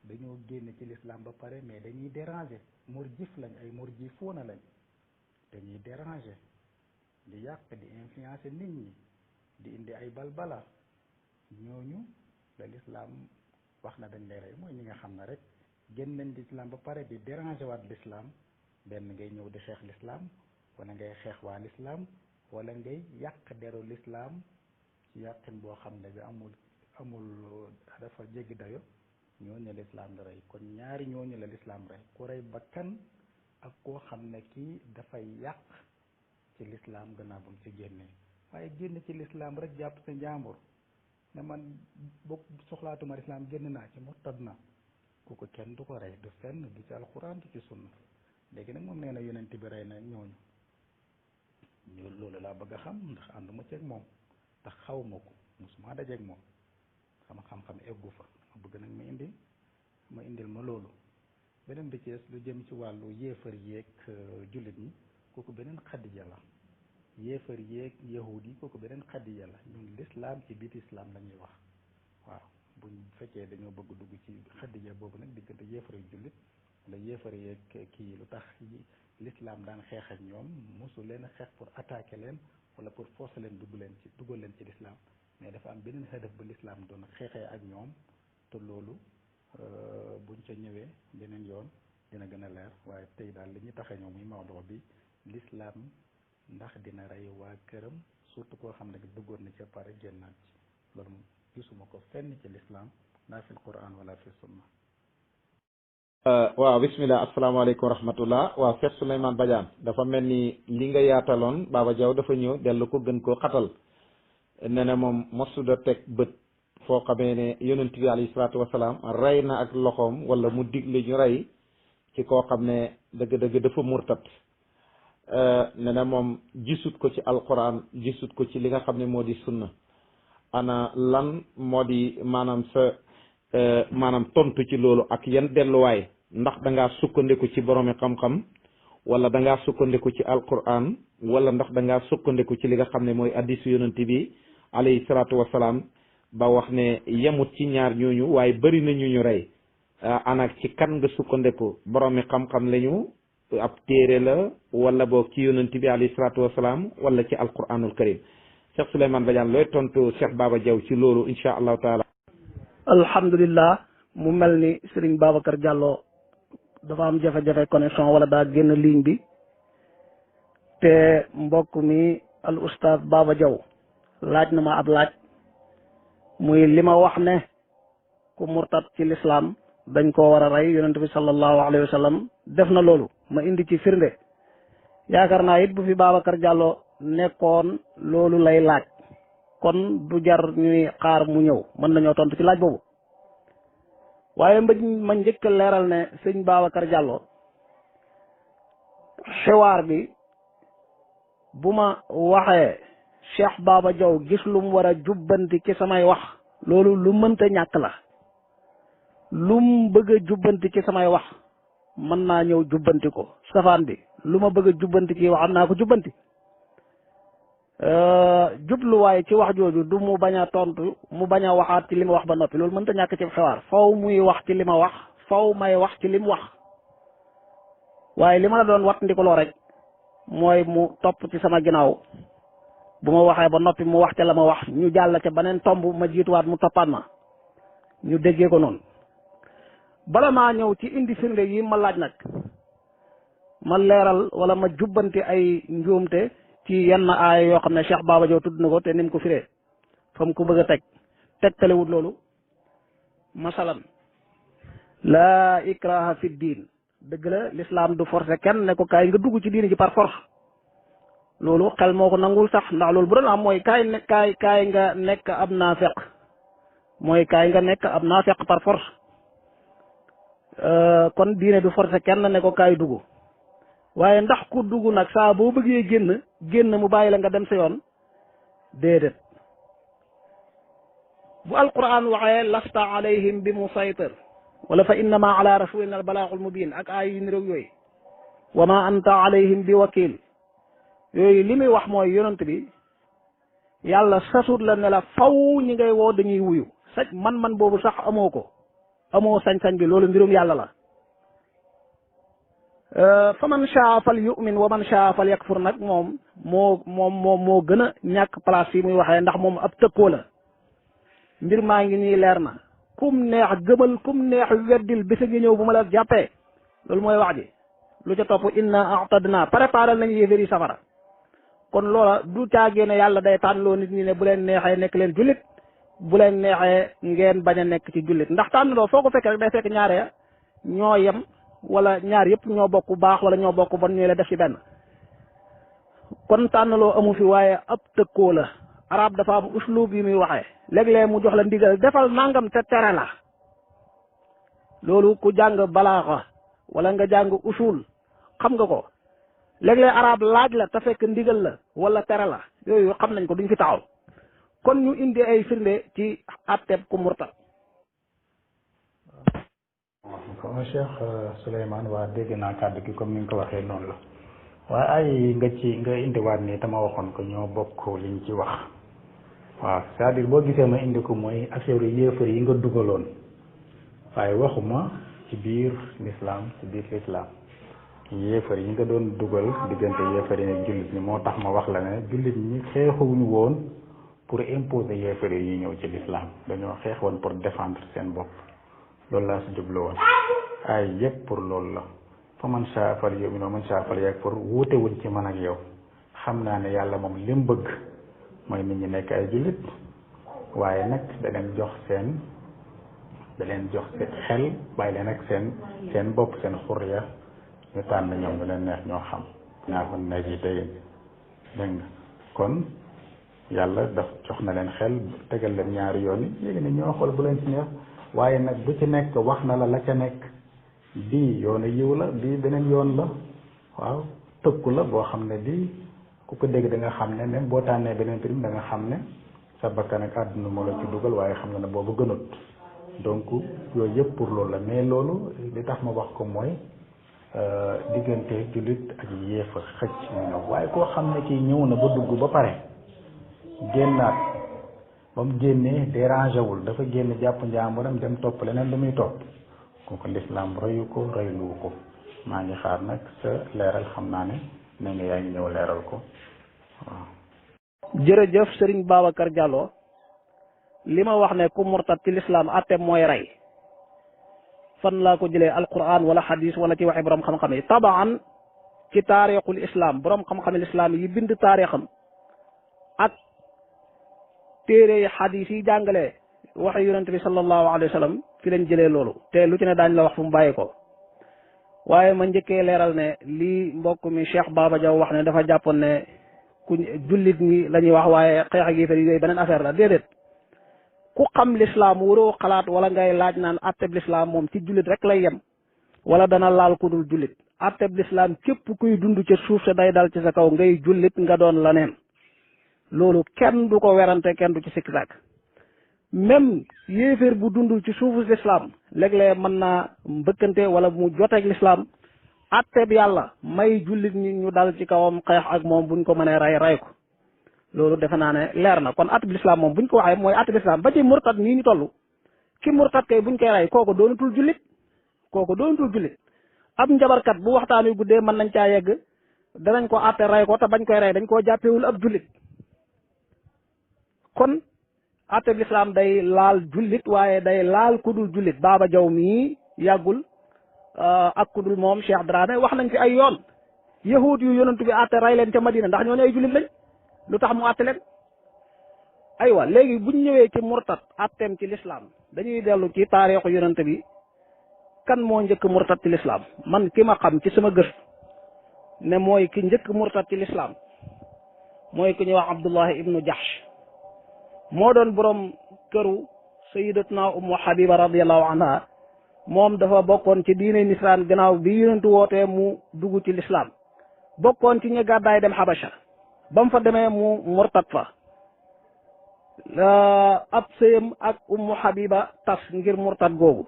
dañoo génn ci l'islam ba pare mais dañuy déranger murjif lañ ay murjifuuna lañ dañuy déranger di yàq di influencer nit ñi di indi ay balbala ñooñu la l'islam wax na dañ lay rey mooy ñi nga xam ne rek génn nañ l'islam ba pare di déranger waat l'islam benn ngay ñëw di xeex l'islam wala ngay xeex waa l'islam wala ngay yàq deru l'islam ci yàqin boo xam ne bi amul dafa jéggi dayo ñooñu la l'islam di rey kon ñaari ñooñu la l'islam rey ku rey bakkan ak koo xam ne kii dafay yàq ci l'islam gannaaw ba mu ci génnee waaye génn ci l'islam rek jàpp sa njàmbur ne man bokk soxlaatuma l'islam génn naa ci murtad na kooku kenn du ko rey du fenn du ci alxuraan du ci sunna léegi nag moom nee na yonent bi rey na ñooñu loolu laa bëgg a xam ndax ànduma ceeg moom ndax xaw ma ko musuma dajeeg moom sama xam-xam eggu fa ma bëgg nag ma indil ma loolu beneen bi ci des lu jëm ci wàllu yéefar yeeg jullit ñi kooku beneen xadija la yéefar yeeg yahud yi kooku beneen xadija la ñun l'islam ci biir islam la ñuy wax waaw buñ fekkee dañoo bëgg dugg ci xadija boobu nag diggante yéefar yeeg jullit wala yéefar yeeg kii lu tax l'islam daan xeex ak ñoom mosu leen a xeex pour attaquer leen wala pour forcer leen dugal leen ci l'islam mais dafa am beneen hadaf ba l'islam doon xeexee ak ñoom te loolu buñ ca ñëwee beneen yoon dina gën a leer waaye tey daal li ñu tax a ñëw muy mawduu bi l'islam ndax dina rey waa këram surtout koo xam ne duggoon na ca pare génnaat ci loolu moom gisuma ko fenn ci l'islam laa fi alquran wala fi sunna. waaw bismillah asalaamaaleykum wa rahmatullah waaw Cheikh Souleymane Badiane dafa mel ni li nga yaataloon Baba Diaw dafa ñëw dellu ko gën koo xatal ne ne moom mosuda teg bët foo xamee ne yonent bi alayhi salaatu wasalaam rey na ak loxoom wala mu digle ñu rey ci koo xam ne dëgg-dëgg dafa murtat ne ne moom gisut ko ci alquran gisut ko ci li nga xam ne moo di sunna ana lan moo di maanaam sa maanaam tontu ci loolu ak yan delluwaay ndax da ngaa sukkandiku ci boroomi xam-xam wala da ngaa sukkandiku ci alquran wala ndax da ngaa sukkandiku ci li nga xam ne mooy hadiisu yonent bi alayhi salaatu wasalaam ba wax ne yemut ci ñaar ñooñu waaye bëri na ñu rey ana ci kan nga sukkandiku boroomi xam-xam lañu ab téere la wala boog ci yonent bi alayhi salaatu wasalaam wala ci alquranul karim Cheikh Souleymane Badiane looy tontu Cheikh Baba Diaw ci loolu insha allahu taala. alhamdulillah mu mel ni Serigne Babacar Diallo dafa am jafe-jafe connexion wala daa génn ligne bi te mbokk mi al oustaz Baba Diaw laaj na ma ab laaj muy li ma wax ne ku murtat ci l'islam dañ koo war a rey yonent bi sallallahu alayhi wa sallam def na loolu ma indi ci firnde yaakaar naa it bu fi Babacar Diallo nekkoon loolu lay laaj kon du jar ñuy xaar mu ñëw mën nañoo tontu ci laaj boobu waaye ma njëkk a leeral ne sëñ Babacar Diallo xiwaar bi bu ma waxee Cheikh Baba Diaw gis lu mu war a jubbanti ci samay wax loolu lu mënta ñàkk la lu mu bëgg a jubbanti ci samay wax mën naa ñëw jubbanti ko safaan bi lu ma bëgg a jubbanti ci wax am naa ko jubbanti jubluwaay ci wax jooju du mu bañ a tontu mu bañ a waxaat ci li ma wax ba noppi loolu mënta ñàkk ci xiwaar faw muy wax ci li ma wax faw may wax ci li mu wax waaye li ma la doon wat ndikuloo rek mooy mu topp ci sama ginnaaw bu ma waxee ba noppi mu wax ca la ma wax ñu jàll ca beneen tomb ma jiituwaat mu toppaat ma ñu déggee ko noonu bala maa ñëw ci indi firnde yi ma laaj nag ma leeral wala ma jubbanti ay njuumte ci yenn aaya yoo xam ne Cheikh Baba Diaw tudd na ko te ni mu ko firee fa mu ko bëgg a tegtalewut loolu masalan laa ikraha fi diin dëgg la l'islam du forcé kenn ne ko kaay nga dugg ci diini ji par force loolu xel moo ko nangul sax ndax loolu bu doon am mooy kaay nga nekk ab naafeq mooy kaay nga nekk ab naafeq par force kon diine du forcé kenn ne ko kaay dugg waaye ndax ku dugg nag saa boo bëggee génn mu bàyyi la nga dem sa yoon déedéet bu alquran waxee lasta alayhim bi musaytir wala fa innama ala rasulina al balaagul mubin ak ay yu niroog yooyu wa ma anta alayhim bi wakil yooyu li muy wax mooy yonent bi yàlla sasut la ne la faw ñi ngay woo dañuy wuyu man boobu sax amoo sañ-sañ bi loolu mbirum yàlla la fa man shaa fal yu'min wa man shaa fal yakfur nag moom moo gën a ñàkk place yi muy waxee ndax moom ab tëkkoo la mbir maa ngi nii leer na kum neex gëmal kum neex weddil bisa ngi ñëw bu ma la jàppee loolu mooy wax ji lu ca topp inna a'tadna préparal nañu yéeféri safara kon loola du caagee ne yàlla day tànnloo nit ñi ne bu leen neexee nekk leen jullit bu leen neexee ngeen bañ a nekk ci jullit ndax tànnloo foo ko fekkee rek day fekk ñaare ñoo yem wala ñaar yëpp ñoo bokk baax wala ñoo bokk bon ñooy la def ci benn kon tànnaloo amu fi waaye ab tëkkoo la arab dafa am uslub yi muy waxee léeg-léeg mu jox la ndigal defal nangam te tere la loolu ku jàng balaaxa wala nga jàng usul xam nga ko léeg-léeg arab laaj la te fekk ndigal la wala tere la yooyu xam nañ ko duñ fi taxaw kon ñu indi ay firnde ci atteb ku murtad comme Cheikh Souleymane waa dégg naa kàddu gi comme ni nga ko waxee noonu la waaye ay nga indiwaat nii dama waxoon ko ñoo bokk liñ ci wax waaw c'est-à-dire boo gisee ma indi ko mooy affaire yéefar yi nga dugaloon waaye waxuma ci biir l'islam yéefar yi nga doon dugal diggante yéefar yi ak jullit ñi moo tax ma wax la ne jullit ñi xeexuñu woon pour imposer yéefar yi ñuy ñëw ci l'islam dañoo xeex woon pour défendre seen bopp loolu laa si jublu woon ay yëpp pour loolu la fa man saa fal yu'min wa man saa fal yakfur wuute wuñ ci man ak yow xam naa ne yàlla moom lim bëgg mooy nit ñi nekk ay jullit waaye nag da leen jox seen xel bàyyi leen ak seen bopp seen xurriya ñu tànn ñoom ñu leen neex ñoo xam ñaa ko ne ji dégg nga kon yàlla daf jox na leen xel tegal leen ñaari yoon yi léegi ne ñoo xool bu leen ci neex waaye nag bu ci nekk wax na la ca nekk bii yoonu yiw la bii beneen yoon la waaw tëkku la boo xam ne bii ku ko dégg da nga xam ne même boo tànnee beneen film da nga xam ne sa bakkan ak àdduna moo la ci dugal waaye xam nga ne boobu gënut donc yooyu yëpp pour loolu la mais loolu li tax ma wax ko mooy diggante jullit ak yéefar xëcc mu ñëw waaye koo xam ne kii ñëw na ba dugg ba pare génnaat ba mu génnee dérangé wul dafa génn jàpp njàmburam dem topp leneen lu muy topp kooku lislaam royu ko royluwu ko maa ngi xaar nag sa leeral xam naa ne ne nga yaa ngi ñëw leeral ko waaw. jërëjëf Serigne Babacar Diallo li ma wax ne ku murtad ci lislaam atte mooy rey fan laa ko jëlee alquran wala hadis wala ci waxi borom xam-xam yi tabaan ci taarixul islam borom xam-xami lislaam yi bind taarixam ak téere yi hadis yi jàngale waxi yonente bi sallallahu alayhi wa sallam fi lañ jëlee loolu te lu ci ne daañ la wax fu mu bàyyi ko waaye ma njëkkee leeral ne lii mbokk mi Cheikh Baba Diaw wax ne dafa jàppoon ne ku jullit ñi la ñuy wax waaye xeex ak yéefar yooyu beneen affaire la déedéet ku xam lislaam waroo xalaat wala ngay laaj naan atteb lislaam moom ci jullit rek lay yem wala dana laal ku dul jullit atteb lislaam képp kuy dund ca suuf sa day dal ci sa kaw ngay jullit nga doon la neen loolu kenn du ko werante kenn du ci sikk sàkk même yéeféer bu dundul ci suufu lislaam léeg-léeg mën naa mbëkkante wala mu joteeg lislaam atteb yàlla may jullit ñi ñu dal ci kawam xeex ak moom buñ ko mënee rey ko loolu defe naa ne leer na kon atteb lislaam moom buñ ko waxee mooy atteb lislaam ba ci murtad nii ñu toll ki murtad kay buñ koy rey kooku doonatul jullit ab njabarkat bu waxtaan wi guddee mën nañ caa yegg danañ ko atte rey ko te bañ koy rey dañ koo jàppewul ab jullit kon atteb lislaam day laal jullit waaye day laal kudul jullit Baba Diaw mii yàggul ak kudul moom Cheikh Dramé wax nañ fi ay yoon yahud yu yonantu bi atte rey leen ca Madina ndax ñooñu ay jullit lañ lu tax mu atte leen aywa léegi buñ ñëwee ci murtad atteem ci lislaam dañuy dellu ci taarixu yonante bi kan moo njëkk murtad ci lislaam man ki ma xam ci sama gëstu ne mooy ki njëkk murtad ci lislaam mooy ku ñuy wax Abdullahi ibnu Jahsh moo doon borom këru sayidatuna ummu Habiba radiallahu anha moom dafa bokkoon ci diine nisraan gannaaw bi yonentu wootee mu dugg ci lislaam bokkoon ci ñi gàddaay dem Habasha ba mu fa demee mu murtad fa ab sëyam ak ummu Habiba tas ngir murtad googu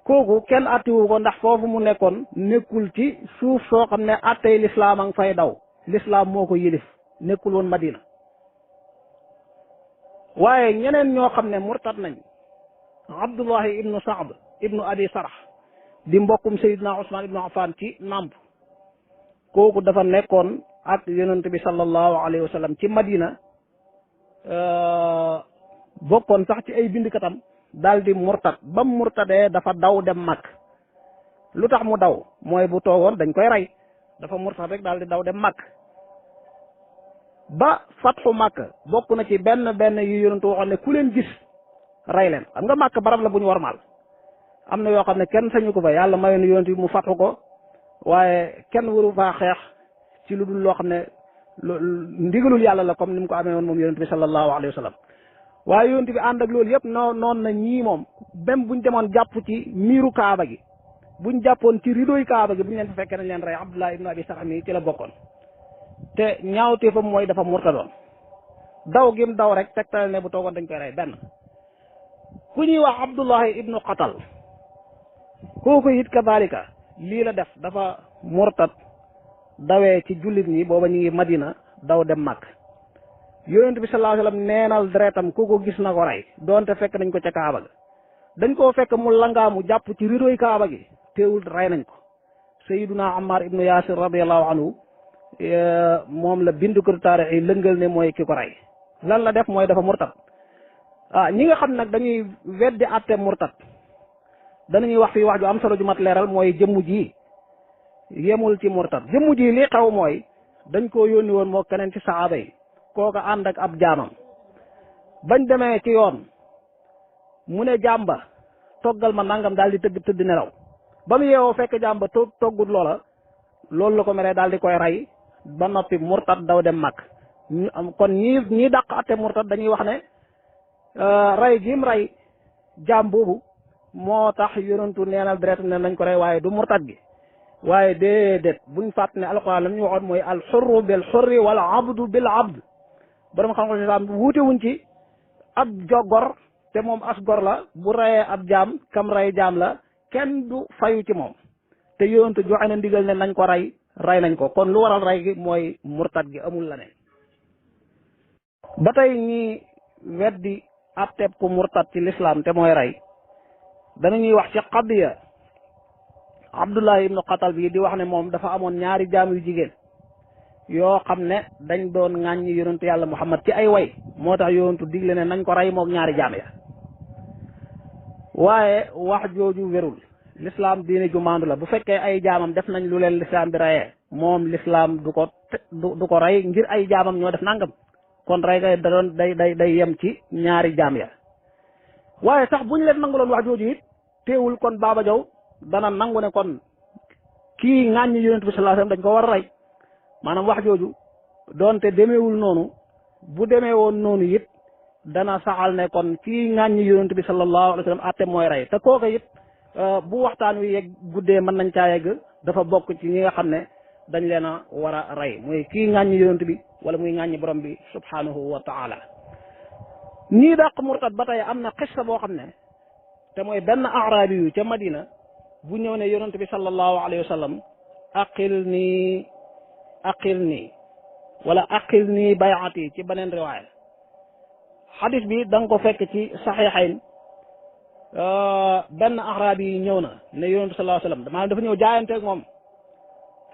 kooku kenn attiwu ko ndax foofu mu nekkoon nekkul ci suuf soo xam ne attey lislaam a nga fay daw lislaam moo ko yilif nekkul woon Madina waaye ñeneen ñoo xam ne murtad nañ Abdullahi ibnu Saad ibnu Abi Sarh di mbokkum Seydina Usmaan ibnu Affan ci namp kooku dafa nekkoon ak yonent bi sallallahu alayhi wa sallam ci Madina bokkoon sax ci ay bindkatam daal di murtad ba mu murtadee dafa daw dem Makk lu tax mu daw mooy bu toogoon dañ koy rey dafa murtad rek daal di daw dem Makk ba fatxu Makk bokk na ci benn yu yonentu waxoon ne ku leen gis rey leen xam nga Makk barab la bu ñu warmaal am na yoo xam ne kenn sañu ko fa yàlla mayoon yonent bi mu fatxu ko waaye kenn waru faa xeex ci lu dul loo xam ne ndigalul yàlla la comme ni mu ko amee woon moom yonent bi sallallahu alayhi wa sallam waaye yonent bi ànd ak loolu yëpp noonu na ñii moom même buñ demoon jàpp ci miiru Kaaba gi buñ jàppoon ci ridoy Kaaba gi buñ leen fa fekkee nañ leen rey Abdullah ibnu Abi Sarh mi ci la bokkoon te ñaawteefam mooy dafa murtadoon daw gim daw rek tegtal ne bu toogoon dañ koy rey benn ku ñuy wax Abdullahi ibnu Qatal kooku it kadalika lii la def dafa murtad dawee ci jullit ñi booba ñu ngi Madina daw dem Makk yonent bi sallallahu alayhi wa sallam neenal deretam kooku gis na ko rey doonte fekk nañ ko ca Kaaba ga dañ koo fekk mu langaamu jàpp ci ridoy Kaaba gi teewul rey nañ ko sayiduna Ammar ibnu Yaasir radiallahu anhu moom la bindukatu taarix yi lëngal ne mooy ki ko rey. lan la def mooy dafa murtat ñi nga xam nag dañuy weddi atte murtat danañuy wax fii wax ju am solo ju mat leeral mooy jëmm ji yemul ci murtat jëmm ji li xew mooy dañ koo yónni woon moo keneen ci saxaaba yi kooka ànd ak ab jaamam bañ demee ci yoon mu ne jàmba toggal ma nangam daal di tëdd nelaw ba mu yeewoo fekk jàmba toggut loola loolu la ko meree daal di koy rey ba noppi murtat daw dem mag kon ñii dàq atte murtat dañuy wax ne rey gim rey jaam boobu moo tax yonentu neenal deret ne nañ ko rey waaye du murtat gi waaye déedéet buñ fàtt ne alquran la ñu waxoon mooy al xurru bil xurri wal abdu bil abd borom xam-xam islam wuute wuñ ci ab jogor te moom as gor la bu reyee ab jaam kam rey jaam la kenn du fayu ci moom te yonentu joxe na ndigal ne nañ ko rey nañ ko kon lu waral rey gi mooy murtat gi amul la ne ba tey ñi weddi atteb ku murtat ci l'islam te mooy rey danañuy wax ci qadiya Abdullah ibnu Qatal bi di wax ne moom dafa amoon ñaari jaam yu jigéen yoo xam ne dañ doon ŋàññi yonentu yàlla Muhammad ci ay way moo tax yonentu digle ne nañ ko rey moom ñaari jaam ya waaye wax jooju wérul l'islam diine ju maandu la bu fekkee ay jaamam def nañ lu leen l'islam bi reyee moom l'islam du ko rey ngir ay jaamam ñoo def nangam kon rey ga da doon day yem ci ñaari jaam ya waaye sax bu ñu leen nanguloon wax jooju it teewul kon Baba Jaw dana nangu ne kon kii ŋàññi yonent bi sallallahu alayhi wasallam dañ ko war a rey maanaam wax jooju doonte demeewul noonu bu demee woon noonu it dana saxal ne kon kii ŋàññi yonent bi sallallahu alayhi wasallam atte mooy rey te kooka it bu waxtaan wi yegg guddee mën nañ caa yegg dafa bokk ci ñi nga xam ne dañ leen a war a rey mooy kii ŋàññi yonent bi wala muy ŋàññi borom bi subhanahu wa taala ñii dàq murtad ba tey am na xissa boo xam ne te mooy benn arabi yu ca Madina bu ñëw ne yonent bi sallallahu alayhi wa sallam aqil nii bayati ci beneen riwaaya xadis bi da nga ko fekk ci saxiixayn benn arabi yi ñëw na ne yonent bi sallallahu alayhi wa sallam maanaam dafa ñëw jaayanteeg moom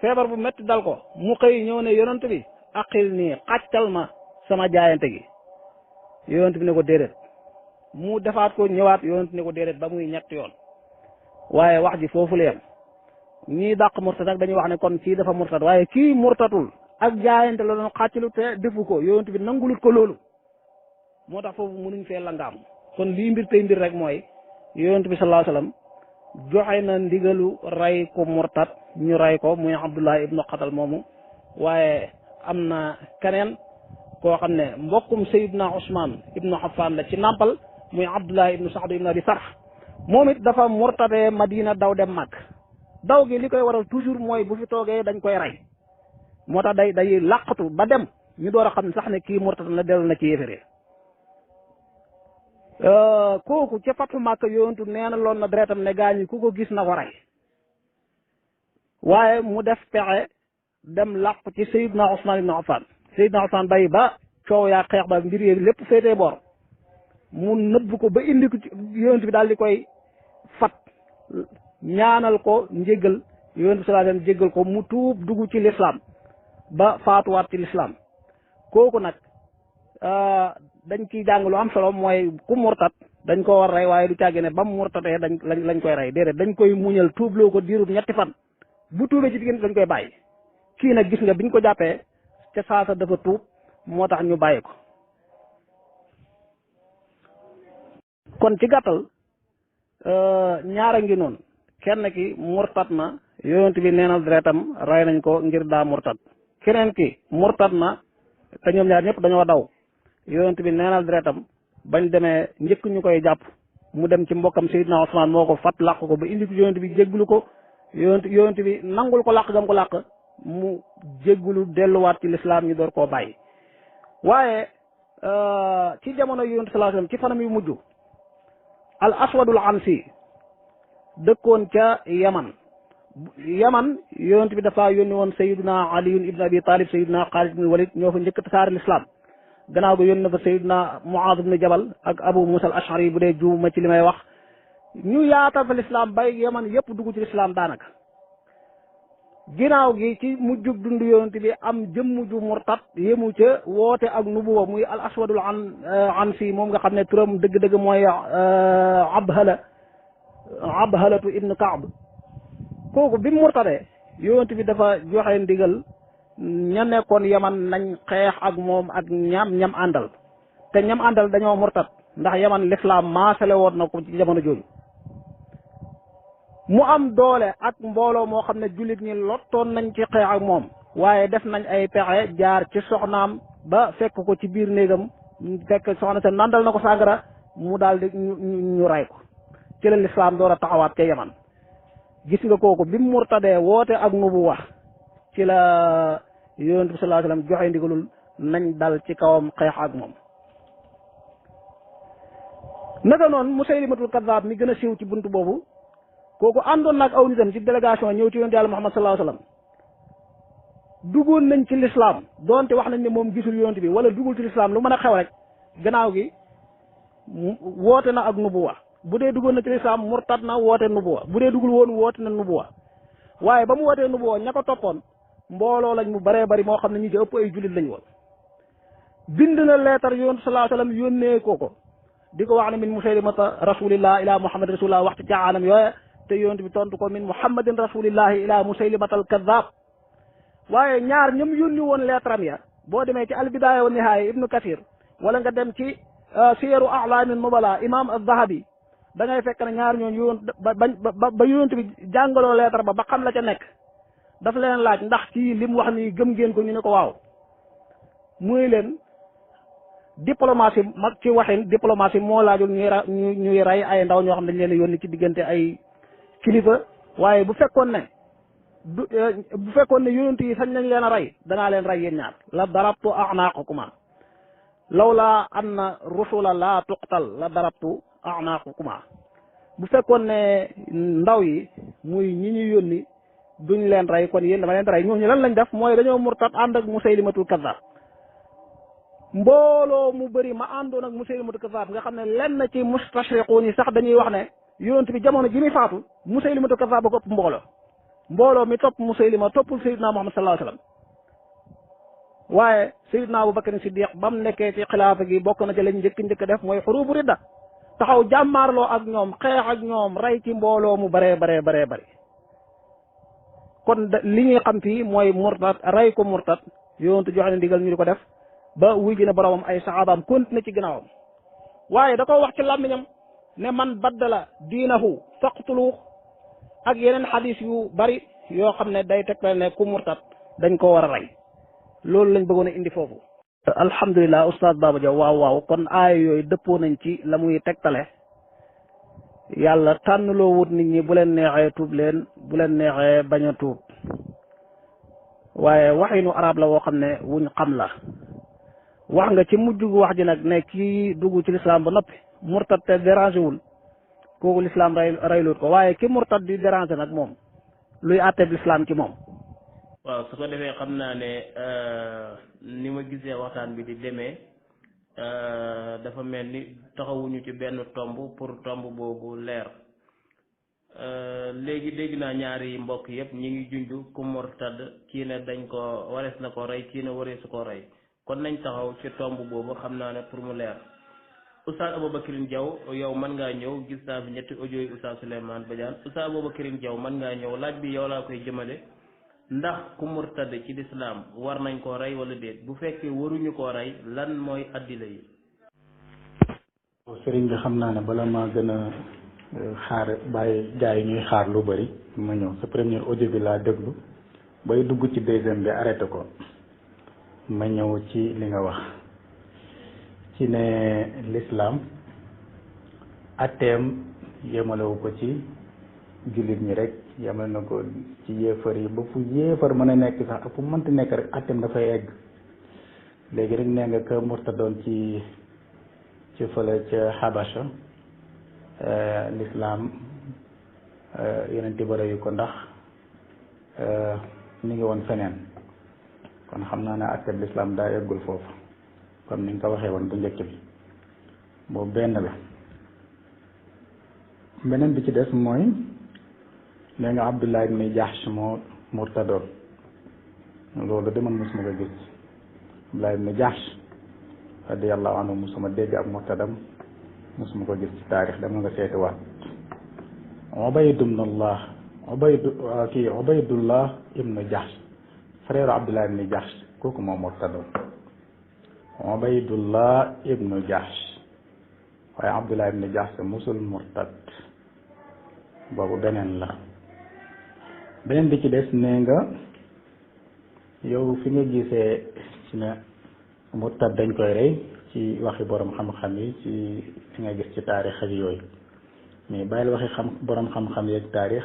feebar bu métti dal ko mu xëy ñëw ne yonent bi aqil nii xàccal ma sama jaayante gi yonent bi ne ko déedéet mu defaat ko ñëwaat yonent ne ko déedéet ba muy ñett yoon waaye wax ji foofu la yem ñii dàq murtad nag dañuy wax ne kon kii dafa murtad waaye kii murtatul ak jaayante la doon xàccalu te defu ko yonent bi nangulut ko loolu moo tax foofu mënuñ fee langaam kon lii mbir tey mbir rek mooy yonent bi sallallahu alayhi wasallam joxe na ndigalu rey ko murtad ñu rey ko muy Abdullah ibnu Qatal moomu waaye am na keneen koo xam ne mbokkum Seydina Ousmane ibnu Affan la ci nàmpal muy Abdullah ibnu Saad ibnu Abi Sarh moom it dafa murtadee Madina daw dem mag daw gi li koy waral toujours mooy bu fi toogee dañ koy rey moo tax day làqatu ba dem ñu door a xam ne sax ne kii murtad na dellu na ci yéeféree kooku ca fatu Màkka yonentu nee na loon na deretam ne gaañi ku ko gis na ko rey waaye mu def pexe dem làq ci Seydina Ousmane ibnu Affan Seydina Ousmane bàyyi ba coow yaa xeex ba mbir yee lépp féetee boor mu nëbb ko ba indi ko ci yonent bi daal di koy fat ñaanal ko njéggal yonent bi sallallahu alayhi wasallam jéggal ko mu tuub dugg ci l'islam ba faatuwaat ci l'islam kooku nag dañ ciy jàng lu am solo mooy ku murtat dañ ko war rey waaye du càgge ne ba mu murtatee lañ koy rey déedéet dañ koy muñal tuubloo ko diirub ñetti fan bu tuubee ci diggante dañ koy bàyyi kii nag gis nga biñ ko jàppee ca saasa dafa tuub moo tax ñu bàyyi ko kon ci gàttal ñaara ngi noonu kenn ki murtat na yonent bi neenal deretam rey nañ ko ngir daa murtat keneen ki murtat na te ñoom ñaar ñëpp dañoo daw yonent bi neenal deretam bañ demee njëkk ñu koy jàpp mu dem ci mbokkam Seydina Ousmane moo ko fat làq ko ba indi ko yonent bi jégglu ko yonent bi nangul ko làq gam ko làq mu jéggulu delluwaat ci lislaam ñu door koo bàyyi waaye ci jamono yonent sallallahu alayhi wasallam ci fanam yu mujj al aswadul ansi dëkkoon ca yaman yonent bi dafa yónni woon sayiduna aliyun ibn abi talib sayiduna xaalid ibn walid ñoo fa njëkk tasaare lislaam gannaaw ga yónni na fa sayiduna muaz ibn jabal ak abu musa al ashari bu dee juuma ci li may wax ñu yaatal fa lislaam bay yaman yëpp dugg ci lislaam daanaka ginnaaw gi ci mujjug dund yonent bi am jëmm ju murtat yemu ca woote ak nubuwa muy al aswadul an si moom nga xam ne turam dëgg-dëgg mooy abhalatu ibnu kaab kooku bi mu murtadee yonent bi dafa joxe ndigal ña nekkoon yaman nañ xeex ak moom ak ñam àndal te ñam àndal dañoo murtat ndax yaman l'islam maasale woon na ko ci jamono jooju mu am doole ak mbooloo moo xam ne jullit ñi lottoon nañ ci xeex ak moom waaye def nañ ay pexe jaar ci soxnaam ba fekk ko ci biir néegam fekk soxna sa nandal na ko sàngara mu daal di ñu rey ko ci la lislaam door a taxawaat ca yaman gis nga kooku bi mu murtadee woote ak nubu wax ci la yonent bi sallallahu alayhi wasallam joxe ndigalul nañ dal ci kawam xeex ak moom naka noonu Musaylimatul Kaddaab mi gën a siiw ci buntu boobu kooku àndoon nag aw nitam ci délégation ñëw ci yonent yàlla Muhammad sallallahu alayhi wasallam duggoon nañ ci lislaam doonte wax nañ ne moom gisul yonent bi wala duggul ci lislaam lu mën a xew rek gannaaw gi woote na ak nubuwa bu dee duggoon na ci lislaam murtad na woote nubuwa bu dee duggul woon woote na nubuwa waaye ba mu wootee nubuwa ña ko toppoon mbooloo lañ mu baree bari moo xam ne ñi ci ëpp ay jullit lañ woon bind na leetar yonent sallallahu alayhi wasallam yónnee ko di ko wax ne min musaylimata rasulillah ila muhammad rasulillah waxtu caaanam yooye te yonent bi tontu ko min muhammadin rasulillahi ila musaylimatal kaddaab waaye ñaar ñoom yónni woon leetaram ya boo demee ci albidaaya wa nihaaya ibnu kathir wala nga dem ci siyaru a'laamin nubala imam az-zahabi da ngay fekk ne ñaar ñoon yoon ba yonent bi jàngaloo leetar ba xam la ca nekk dafa leen laaj ndax ci li mu wax ni gëm ngeen ko ñu ne ko waaw muy leen diplomatie mag ci waxin diplomatie moo laajul ñuy rey ay ndaw ñoo xam ne dañ leen yónni ci diggante ay kilifa waaye bu fekkoon ne yonent yi sañ nañ leen a rey danaa leen rey yéen ñaar la darabtu a'naaqukuma lawla anna rusula la tuqtal la darabtu a'naaqukuma bu fekkoon ne ndaw yi muy ñi ñu yónni duñ leen rey kon yéen dama leen rey ñooñu lan lañ def mooy dañoo murtat ànd ak Musaylimatul Kaddaab mbooloo mu bëri ma àndoon ak Musaylimatul Kaddaab nga xam ne lenn ci mustashriquun yi sax dañuy wax ne yonent bi jamono ji muy faatu Musaylimatul Kaddaab ba ko ëpp mbooloo mi topp Musaylima toppul Sayyidina Muhammad sallallahu alayhi wasallam waaye Sayyidina Abu Bakr Siddiq ba mu nekkee ci xilaafa gi bokk na ci lañ njëkk def mooy xurubu ridda taxaw jàmmaarloo ak ñoom xeex ak ñoom rey ci mbooloo mu baree bëri kon li ñuy xam fii mooy murtat rey ko murtat yonent joxe ne ndigal ñu di ko def ba wuy gi ne boromam ay saxaabaam continué ci ginnaawam waaye da ko wax ci làmmiñam ne man baddala diinahu faqtuluhu ak yeneen xadis yu bari yoo xam ne day tegtal ne ku murtat dañ ko war a rey loolu lañ bëggoon a indi foofu alhamdulilah oustaz Baba Diaw waaw kon aaya yooyu dëppoo nañ ci la muy tegtale yàlla tànnloo wut nit ñi bu leen neexee tuub leen bu leen neexee bañ a tuub waaye waxinu arab la woo xam ne wuñ xam la wax nga ci mujj gu wax ji nag ne kii dugg ci lislaam ba noppi murtad te dérangé wul kooku lislaam reylut ko waaye ki murtad di dérangé nag moom luy àtteeb lislaam ci moom. waaw su ko defee xam naa ne ni ma gisee waxtaan bi di demee dafa mel ni taxawuñu ci benn tomb pour tomb boobu leer léegi dégg naa ñaari mbokk yëpp ñi ngi junj ku murtad kii ne dañ ko warees na ko rey kii ne wareesu ko rey kon nañ taxaw ci tomb boobu xam naa ne pour mu leer Oustaz Aboubacrine Diaw yow mën ngaa ñëw gis naa fi ñetti audio yi Oustaz Souleymane Badiane Oustaz Aboubacrine Diaw mën ngaa ñëw laaj bi yow laa koy jëmale ndax ku murtad ci lislaam war nañ koo rey wala déet bu fekkee waruñu koo rey lan mooy addila yi. sëriñ bi xam naa ne bala maa gën a xaar bàyyi gars yi ñuy xaar lu bari ma ñëw sa premier audio bi laa déglu bay dugg ci deuxième bi arrêté ko ma ñëw ci li nga wax ci ne l'islam atteem yemalewu ko ci jullit ñi rek yemal na ko ci yéefar yi ba fu yéefar mën a nekk sax ak fu mënti nekk rek atteem dafay egg léegi rek nee nga que murtadoon ci fële ca Habasha l'islam yeneen tibara yu ko ndax mi ngi woon feneen kon xam naa ne atteem l'islam daa eggul foofu comme ni nga ko waxee woon bu njëkk bi boobu benn la beneen bi ci des mooy nee nga Abdullah ibn Jahsh moo murtadoon loolu de man mosuma ko gis Abdullah ibn Jahsh radiyallahu anhu mosuma dégg ab murtadam mosuma ko gis ci taarix dama nga seetiwaat Ubaydullah ibn Jahsh frère Abdullah ibn Jahsh kooku moo murtadoon Ubaydullah ibn Jahsh waaye Abdullah ibn Jahsh musul murtad boobu beneen la beneen bi ci des nee nga yow fi nga gisee ci ne murtad dañ koy rey ci waxi borom xam-xam yi ci fi nga gis ci taarix ak yooyu mais bàyyil waxi borom xam-xam yi ak taarix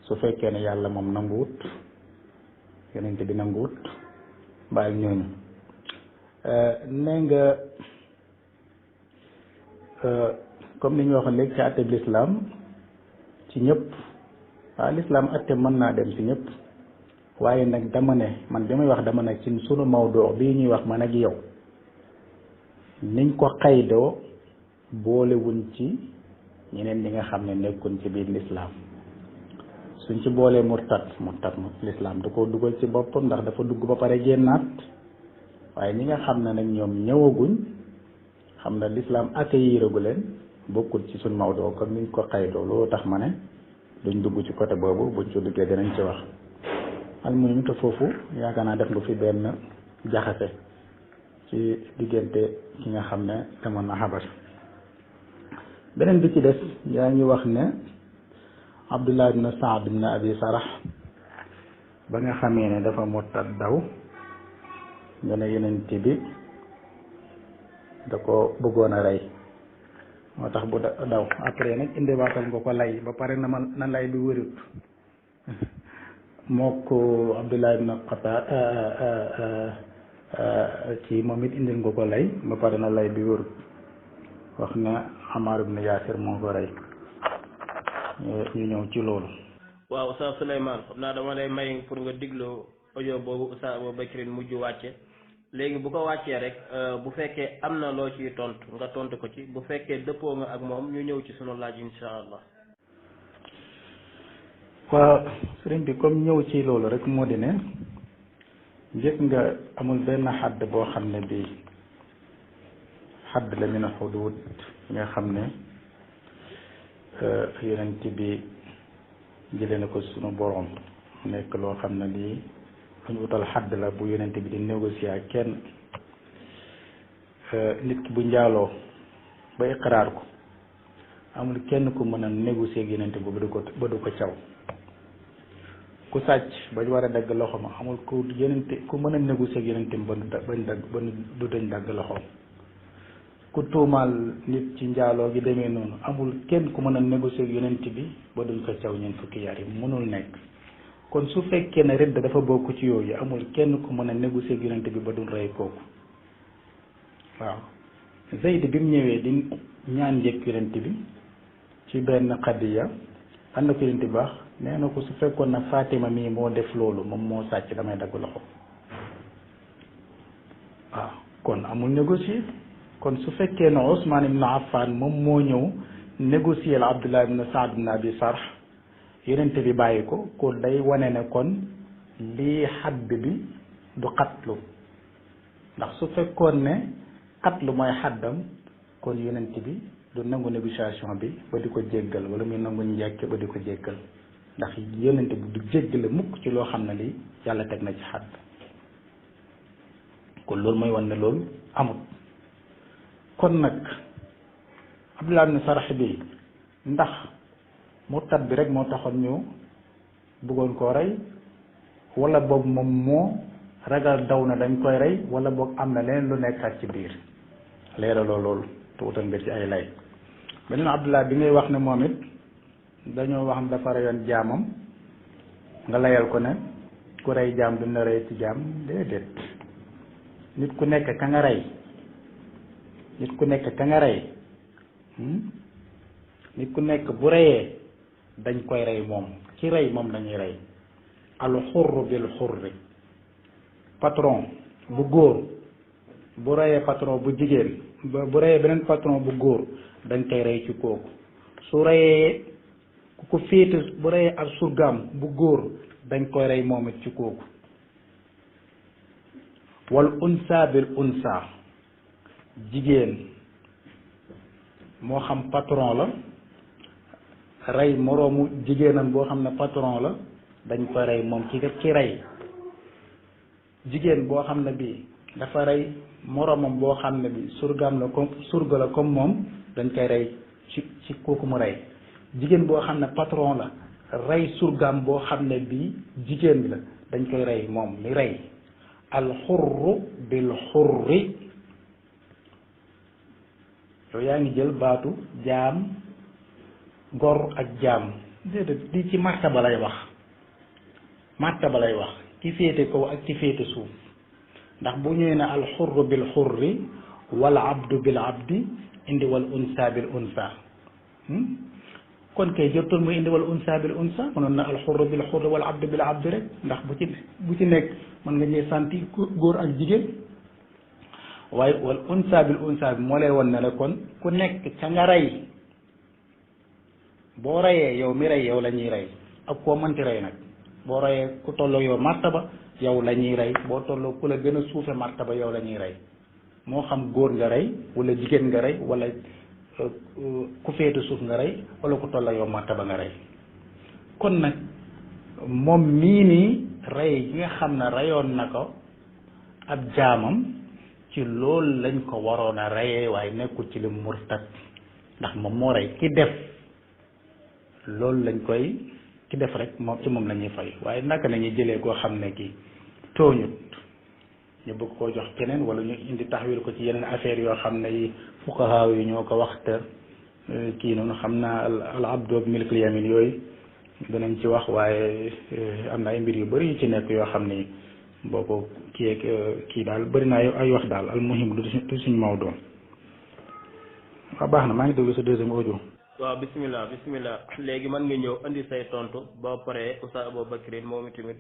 su fekkee ne yàlla moom nanguwut yonent bi nanguwut bàyyil ñooñu nee nga comme ni ñu waxoon léegi ci àtte bi lislaam ci ñëpp waaw lislaam àtte mën naa dem ci ñëpp waaye nag dama ne man bi may wax dama ne ci sunu mawduu bii ñuy wax man ak yow niñ ko xaydoo boolewuñ ci ñeneen ñi nga xam ne nekkuñ ci biir lislaam suñ ci boolee murtad lislaam du ko dugal ci boppam ndax dafa dugg ba pare génnaat waaye ñi nga xam ne nag ñoom ñëwaguñ xam na lislaam accueillir leen bokkul ci suñ mawduu comme niñ ko xaydoo loolu tax ma ne duñ dugg ci côté boobu buñ ci duggee dinañ ci wax almuhim te foofu yaakaar naa def nga fi benn jaxase ci diggante ki nga xam ne demoon na xabar beneen bi ci des yaa ngi wax ne Abdullah ibn Saad ibn Abi Sarah ba nga xamee ne dafa murtad daw nga ne yonent bi da ko bëggoon a rey moo tax bu daw après nag indiwaatal nga ko lay ba pare na lay bi wërut moo ko Abdullah ibn Qatar ci moom it indil nga ko lay ba pare na lay bi wërut wax na Ammar ibn Yaasir moo ko rey ñu ñëw ci loolu. waaw Oustaz Souleymane xam naa dama lay may pour nga diglu audio boobu Oustaz Aboubacry mujj wàcce léegi bu ko wàccee rek bu fekkee am na loo ciy tontu nga tontu ko ci bu fekkee dëppoo nga ak moom ñu ñëw ci sunu laaj insha allah. waaw sëriñ bi comme ñëw ci loolu rek moo di ne gis nga amul benn xadd boo xam ne bii xadd la min xuduud nga xam ne yonent bi jëlee na ko sunu borom nekk loo xam ne lii ñu utal xadd la bu yonent bi di négocier ak kenn nit ki bu njaaloo ba iqraar ko amul kenn ku mën a négocier ak yonent bi ba du ko caw ku sàcc ba war a dagg loxoom amul ku yonent ku mën a négocier ak yonent bi ba du dañ dagg loxoom ku tuumaal nit ci njaaloo gi demee noonu amul kenn ku mën a négocier ak yonent bi ba duñ ko caw ñeent fukki yar yi mënul nekk kon su fekkee ne rëdd dafa bokk ci yooyu amul kenn ku mën a négocier ak yonent bi ba duñ rey kooku waaw Zayd bi mu ñëwee di ñaan njëkk yonent bi ci benn xadiya ànd na ko yonent bi baax nee na ko su fekkoon na Fatima mii moo def loolu moom moo sàcc damay dagg loxo waaw kon amul négocier kon su fekkee ne Ousmane ibn Affan moom moo ñëw négocier la Abdullah ibn Saad ibn Abi Sarh yonent bi bàyyi ko day wane ne kon lii xadd bi du xatlu ndax su fekkoon ne xatlu mooy xaddam kon yonent bi du nangu négociation bi ba di ko jéggal wala muy nangu njekk ba di ko jéggal ndax yonent bi du jéggale mukk ci loo xam ne lii yàlla teg na ci xadd kon loolu mooy wan ne loolu amut kon nag Abdullah ibn Sarh bi ndax murtad bi rek moo taxoon ñu bëggoon koo rey wala boog moom moo ragal daw na dañ koy rey wala boog am na leneen lu nekkaat ci biir leeraloo loolu te wutal nga ci ay lay beneen Abdullah bi ngay wax ne moom it dañoo wax ne dafa reyoon jaamam nga layal ko ne ku rey jaam duñ la rey ci jaam déedéet nit ku nekk ka nga rey nit ku nekk ka nga rey nit ku nekk bu reyee dañ koy rey moom ci rey moom dañuy rey al xurru bil xurri patron bu góor bu reyee patron bu jigéen bu reyee beneen patron bu góor dañ koy rey ci kooku su reyee ku ko féete bu reyee ab surgaam bu góor dañ koy rey moom it ci kooku. wal unsa bil unsa jigéen moo xam patron la rey moroomu jigéenam boo xam ne patron la dañ koy rey moom ci rey. jigéen boo xam ne bii dafa rey moroomam boo xam ne bi surgaam la comme surga la comme moom dañ koy rey ci kooku mu rey. jigéen boo xam ne patron la rey surgaam boo xam ne bii jigéen la dañ koy rey moom mi rey. alxurru bil xurri yow yaa ngi jël baatu jaam gor ak jaam déedéet di ci martaba lay wax ki féete kaw ak ki féete suuf ndax bu ñëwee ne alxurru bil xurri wal abdu bil abdi indi wal unsa bil unsa kon kay jotul muy indi wal unsa bil unsa mënoon na alxurru bil xurri wal abdu bil abdi rek ndax bu ci nekk mën nga ñëw santi góor ak jigéen waaye wal unsa bil unsa bi moo lay won ne la kon ku nekk ca nga rey boo reyee yow mi rey yow la ñuy rey ak koo mënti rey nag boo reyee ku tolloo yow martaba yow la ñuy rey boo tolloo ku la gën a suufe martaba yow la ñuy rey moo xam góor nga rey wala jigéen nga rey wala ku féete suuf nga rey wala ku tolloo yow martaba nga rey. kon nag moom mii nii rey gi nga xam ne reyoon na ko ab jaamam ci loolu lañ ko waroon a reyee waaye nekkul ci li murtad ndax moom moo rey ki def loolu lañ koy ki def rek moom ci moom la ñuy fay waaye naka la ñuy jëlee koo xam ne kii tooñut ñu bëgg koo jox keneen wala ñu indi taxawil ko ci yeneen affaire yoo xam ne yi fuqahaa yi ñoo ko wax te kii noonu xam naa al abdu ak milkul yamin yooyu danañ ci wax waaye am na ay mbir yu bëri yu ci nekk yoo xam ni boo ko kii daal bëri naa ay wax daal al muhim du suñu mawdu waaw baax na maa ngi déglu sa deuxième audio. waaw bismillah léegi mën nga ñëw indi say tontu boo paree Oustaz Aboubacry moom itamit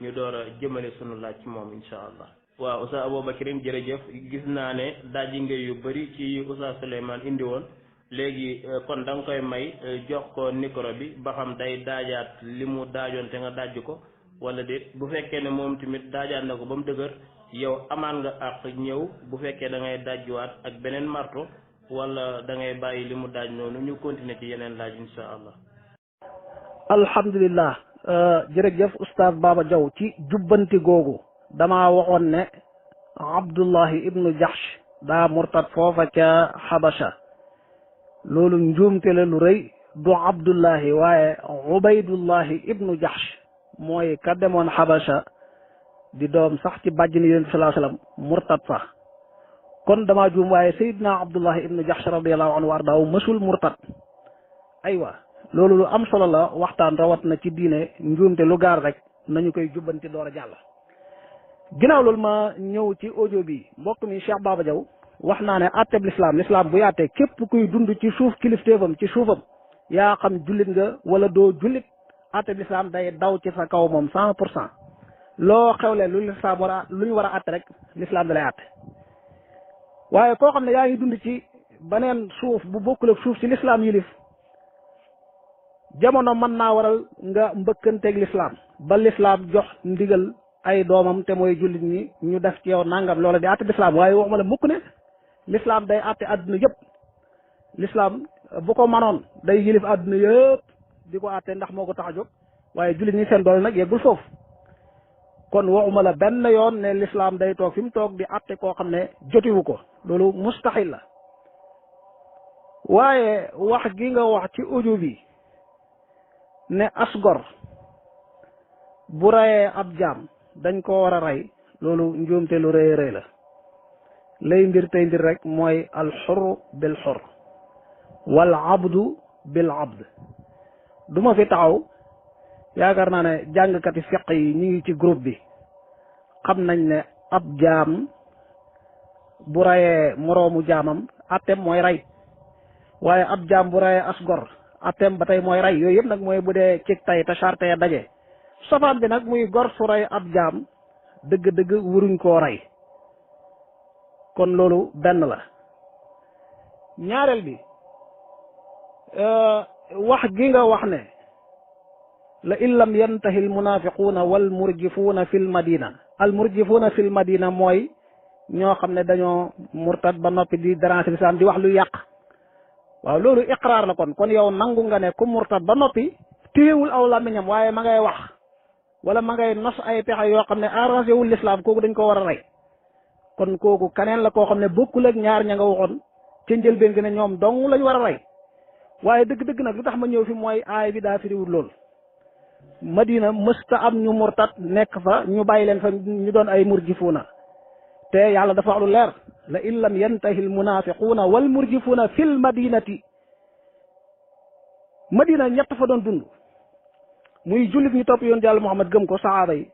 ñu door a jëmale sunu laaj ci moom incha allah. waaw Oustaz Aboubacry jërëjëf gis naa ne daaji nga yu bëri ci Oustaz Souleymane indi woon léegi kon da nga koy may jox ko micro bi ba xam day daajaat li mu daajoon te nga daaj ko wala déet bu fekkee ne moom tamit daajaat na ko ba mu dëgër yow amaan nga àq ñëw bu fekkee da ngay dajjuwaat ak beneen marto wala da ngay bàyyi li mu daaj noonu ñu continuer ci yeneen laaj insha allah. alhamdulilah jërëjëf Oustaz Baba Diaw ci jubbanti googu damaa waxoon ne Abdullahi ibnu Jahsh daa murtad foofa ca Habasha loolu njuumte la lu rëy du Abdullahi waaye Ubaydullahi ibnu Jahsh mooy ka demoon Habasha di doom sax ci bàjjini Yonent bi sallallahu alayhi wasallam murtad sax kon damaa juum waaye Seydina Abdullahi ibnu Jahsh radiyallahu anhu wardaaw mësul murtad aywa loolu lu am solo la waxtaan rawat na ci diine njuumte lu gaar rek nañu koy jubbanti door a jàll. ginnaaw loolu ma ñëw ci audio bi mbokk mi Cheikh Baba Diaw wax naa ne atteb l'islam bu yaatee képp kuy dund ci suuf kilifteefam ci suufam yaa xam jullit nga wala doo jullit atteb l'islam day daw ci sa kaw moom 100% loo xewle lu l'islam lu ñu war a atte rek l'islam da lay atte waaye koo xam ne yaa ngi dund ci beneen suuf bu bokkul ak suuf ci l'islam yilif jamono mën naa waral nga mbëkkanteeg l'islam ba l'islam jox ndigal ay doomam te mooy jullit ñi ñu def ci yow nangam loola di àtte l'islam waaye waxuma la mukk ne l'islam day àtte àdduna yëpp l'islam bu ko manoon day yilif àdduna yëpp di ko àtte ndax moo ko tax a jóg waaye jullit ñi seen doole nag yeggul foofu kon waxuma la benn yoon ne l'islam day toog fi mu toog di àtte koo xam ne jotiwu ko loolu mustaxil la waaye wax gi nga wax ci audio bi ne asgor bu reyee ab jaam dañ ko war a rey loolu njuumte lu rëy rëy la lay mbir tey mbir rek mooy alxur bil xur wal abdu bil abd du ma fi taxaw yaakaar naa ne jàngkati fiq yi ñu ngi ci groupe bi xam nañ ne ab jaam bu reyee moroomu jaamam attem mooy rey waaye ab jaam bu reyee asgor attem ba tey mooy rey yooyu yëpp nag mooy bu dee ci tay te charte ya daje sofaan bi nag muy gor su rey ab jaam dëgg-dëgg wuruñ koo rey kon loolu benn la ñaareel bi wax gi nga wax ne la in lam yantahi almunafiquuna wal murjifuuna fi l madina al murjifuuna fi l madina mooy ñoo xam ne dañoo murtad ba noppi di déranger l'islam di wax lu yàq. waaw loolu iqraar la kon yow nangu nga ne ku murtad ba noppi téyewul aw làmmiñam waaye ma ngay wax wala ma ngay nos ay pexe yoo xam ne arrangé wul l'islam kooku dañ ko war a rey. kon kooku kaneen la koo xam ne bokkul ak ñaar ña nga waxoon ca njëlbeen gi ne ñoom dong lañ war a rey. waaye dëgg-dëgg nag lu tax ma ñëw fi mooy aay bi daa firiwul loolu. Madina mësta am ñu murtad nekk fa ñu bàyyi leen fa ñu doon ay murjifuuna te yàlla dafa wax lu leer la in lam yantahi almunafiquuna wal murjifuuna fil madinati. Madina ñett fa doon dund muy jullit ñu topp yoon yàlla Muhammad gëm ko saxaaba yi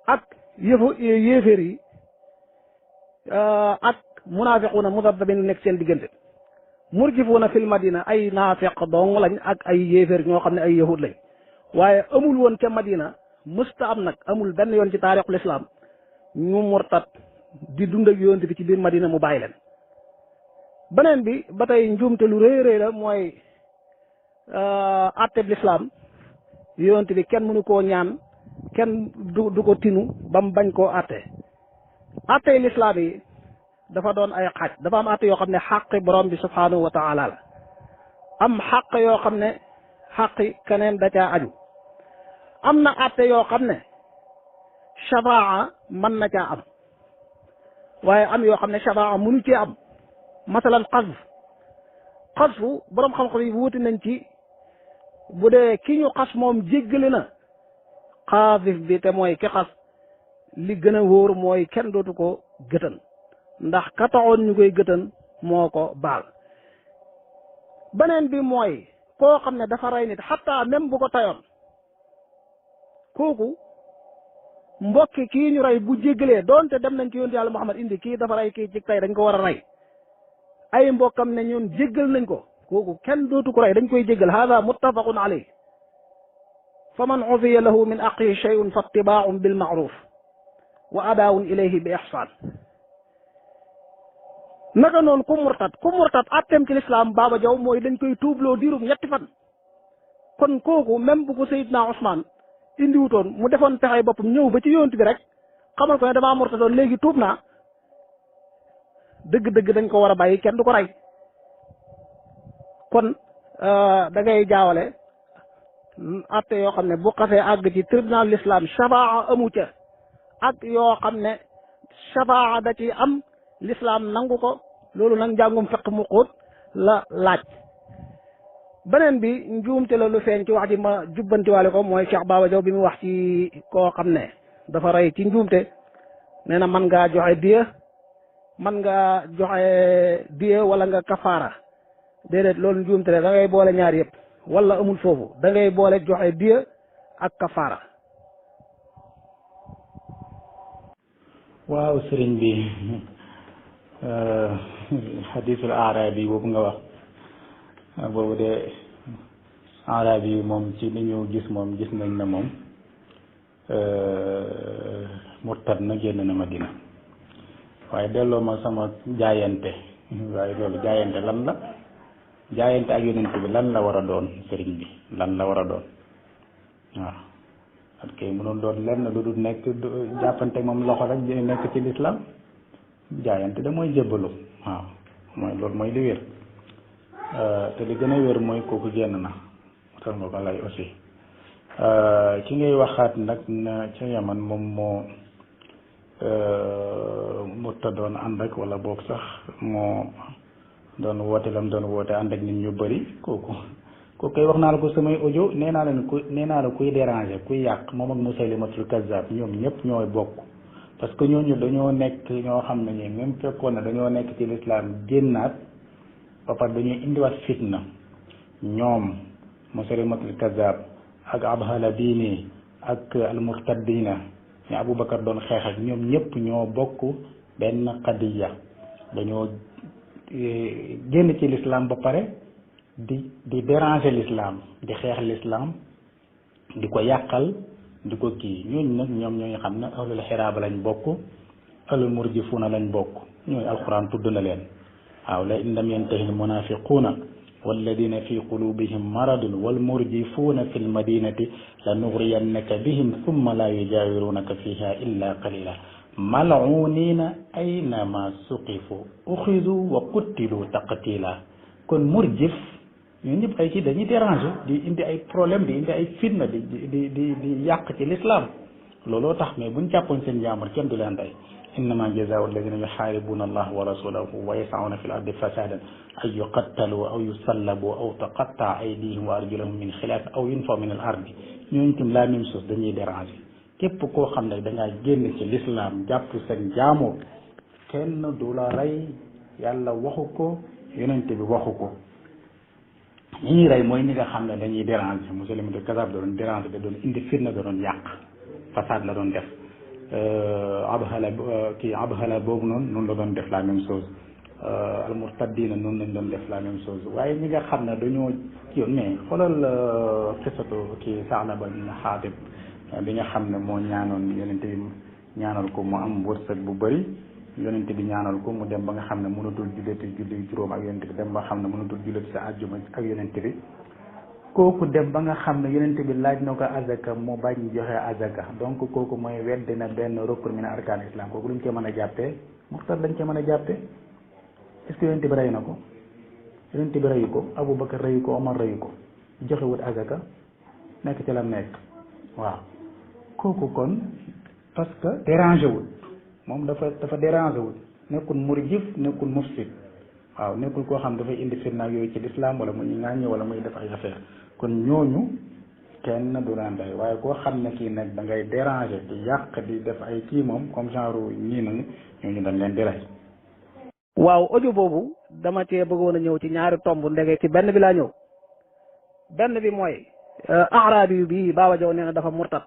ak yéeféer yi ak munafiquuna mudabdabin nekk seen diggante. murjifuuna fil madina ay naafiq dong lañ ak ay yéeféer ñoo xam ne ay yahud lañ waaye amul woon ca Madina mësta am nag amul benn yoon ci taarixul islam ñu murtat di dund ak yonent bi ci biir Madina mu bàyyi leen. beneen bi ba tey njuumte lu rëy rëy la mooy atteb l'islam yonent bi kenn mënu koo ñaan kenn du ko tinu ba mu bañ koo atte. attey l'islam yi dafa doon ay xaaj dafa am atte yoo xam ne xaqi borom bi subhanahu wa taala la am xaq yoo xam ne xaqi keneen da caa aju. am na atte yoo xam ne shafaa mën na caa am waaye am yoo xam ne shafaa mënu cee am masalan xasfu borom xam-xam yi wuti nañ ci bu dee ki ñu xas moom jéggale na xaasif bi te mooy ki xas li gën a wóor mooy kenn dootu ko gëtan ndax ka taxoon ñu koy gëtan moo ko baal. beneen bi mooy koo xam ne dafa rey nit xataa même bu ko tayoon kooku mbokki kii ñu rey bu jéggalee doonte dem nañ ci yonent yàlla Muhammad indi kii dafa rey kii ci tay dañ ko war a rey ay mbokkam ne ñun jéggal nañ ko kooku kenn dootu ko rey dañ koy jéggal hada muttafaqun alayh fa man ufiya lahu min aqihi shay'un fa ittiba'un bil ma'ruf wa adaa'un ilayhi bi ihsan. naka noonu ku murtat atteem ci lislaam Baba Jaw mooy dañ koy tuubloo diirub ñetti fan. kon kooku même bu ko Seydina Ousmane indiwutoon mu defoon pexey boppam ñëw ba ci yonent bi rek xamal ko ne damaa murtatoon léegi tuub naa dëgg-dëgg dañ ko war a bàyyi kenn du ko rey. kon da ngay jaawale atte yoo xam ne bu xasee àgg ci tribunal l'islam shafaa amu ca ak yoo xam ne shafaa da ci am l'islam nangu ko loolu nag njàngum fiq mu xóot la laaj. beneen bi njuumte la lu feeñ ci wax ji ma jubbantiwaale ko mooy Cheikh Baba Jaw bi mu wax ci koo xam ne dafa rey ci njuumte nee na mën ngaa joxe diya wala nga kafaara déedéet loolu njuumte la da ngay boole ñaar yëpp wala amul foofu da ngay boole joxe diya ak kafaara. waaw sëriñ bi xadiisul aaraabi boobu nga wax boobu de aaraabi yi moom ci li ñu gis nañ ne moom murtad na génn na Madina waaye delloo ma sama jaayante waaye loolu jaayante lan la jaayante ak yonent bi lan la war a doon sëriñ bi lan la war a doon waaw at kay mënoon doon lenn lu dul nekk jàppante moom loxo rek nekk ci lislaam jaayante da mooy jébbalu waaw mooy loolu mooy li wér te li gën a wér mooy kooku génn na tal nga ko lay aussi ki ngay waxaat nag na ca Yaman moom moo murtadoon ànd ak wala boog sax moo doon woote lam doon woote ànd ak nit ñu bëri kooku koy wax naa la ko samay audio nee naa la kuy déranger kuy yàq moom ak Musaylimatul Kazzab ñoom ñëpp ñooy bokk parce que ñooñu dañoo nekk ñoo xam ne ñi même fekkoon na dañoo nekk ci lislaam génnaat ba pare dañuy indiwaat fitna ñoom Musaylimatul Kazzab ak Abhala Diini ak al-Murtaddiina ñu Aboubacar doon xeex ak ñoom ñëpp ñoo bokk benn qadiya dañoo génn ci l'islam ba pare di déranger l'islam di xeex l'islam di ko yàqal di ko kii ñooñu nag ñoom ñooñu xam ne ahlul xiraaba lañ bokk ahlul murjifuuna lañ bokk ñooñu alquran tudd na leen waaw la in lam yantahi al munafiquuna walladina fi qulubihim maradun walmurjifuuna fi lmadinati la nugriyannaka bihim thumma la yujawirunaka fiha illa qalila mal'unina aynama suqifu uxidu wa quttilu taqtila. kon murjif ñun ñëpp ay ci dañuy déranger di indi ay problème di indi ay fitna di yàq ci l'islam looloo tax. mais buñ jàppoon seen jaamur kenn du leen rey. innama jazaau alladina yuxaaribuna allah wa rasulahu wa yasauna fi l ardi fasadan an yuqattalu aw yusallabu aw taqatta aydihim wa arjulahum min xilaaf aw yunfaw min al ardi. ñooñu tam la même chose dañuy déranger. képp koo xam ne dangaa génn ci l'islam jàpp seen jaamur kenn du la rey. yàlla waxu ko yonent bi waxu ko. ñi ñuy rey mooy ñi nga xam ne dañuy déranger. Musaylimatu de Kazzab da doon déranger da doon indi fitna da doon yàq façade la doon def. Abhala boobu noonu la doon def la même chose. Almurtaddiina noonu lañ doon def la même chose. waaye ñi nga xam ne dañoo yoon mais xoolal xisatu Sa'laba ibn Haatib bi nga xam ne moo ñaanoon yonent bi ñaanal ko mu am wërsëg bu bëri. yonent bi ñaanal ko mu dem ba nga xam ne mënatul julliti julli juróom ak yonent bi dem ba xam ne mënatul julliti sa àjjuma ak yonent bi. kooku dem ba nga xam ne yonent bi laaj na ko azaka mu bañ joxe azaka donc kooku mooy weddi na benn rukn min arkaan islam. kooku luñ koy mën a jàppee murtad lañ koy mën a jàppee. est-ce que yonent bi rey na ko? yonent bi reyu ko, Aboubacar reyu ko, Omar reyu ko, joxewut azaka nekk ci la nekk. waaw kooku kon parce que dérangé wul moom dafa dérangé wul nekkul murjif nekkul mufsid. waaw nekkul koo xam dafay indi fitna yooyu ci l'islam wala muy ŋàññi wala muy def ay affaire. kon ñooñu kenn du leen rey. waaye koo xam ne kii nag da ngay déranger di yàq di def ay kii moom comme genre ñii nag ñooñu dañ leen di rey. waaw audio boobu dama cee bëggoon a ñëw ci ñaari tomb ndege ci benn bi laa ñëw. benn bi mooy arabi bi Baba Diaw nee na dafa murtad.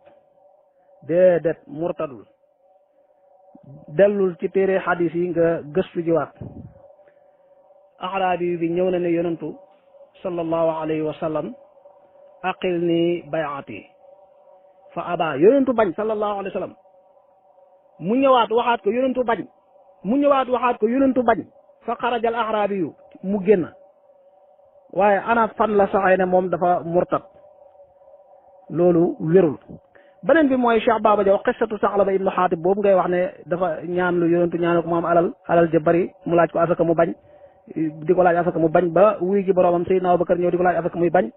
déedéet murtadul. dellul ci téere xadis yi nga gëstu jiwaat. arabi bi ñëw na ne yonentu sallallahu alayhi wa sallam aqil ni bayaati fa aba yonentu bañ sallallahu alayhi wa sallam mu ñëwaat waxaat ko yonentu bañ mu ñëwaat waxaat ko yonentu bañ fa xarajal arabi yu mu génn. waaye ana fan la saxee ne moom dafa murtad loolu wérul. beneen bi mooy Cheikh Baba Diaw xissatu Sa'laba ibnu Haatib boobu ngay wax ne dafa ñaan lu yonentu ñaanal ko mu am alal ja bari mu laaj ko asaka mu bañ di ko laaj asaka mu bañ ba wuy ji boroomam Seydina Abubakar ñëw di ko laaj asaka muy bañ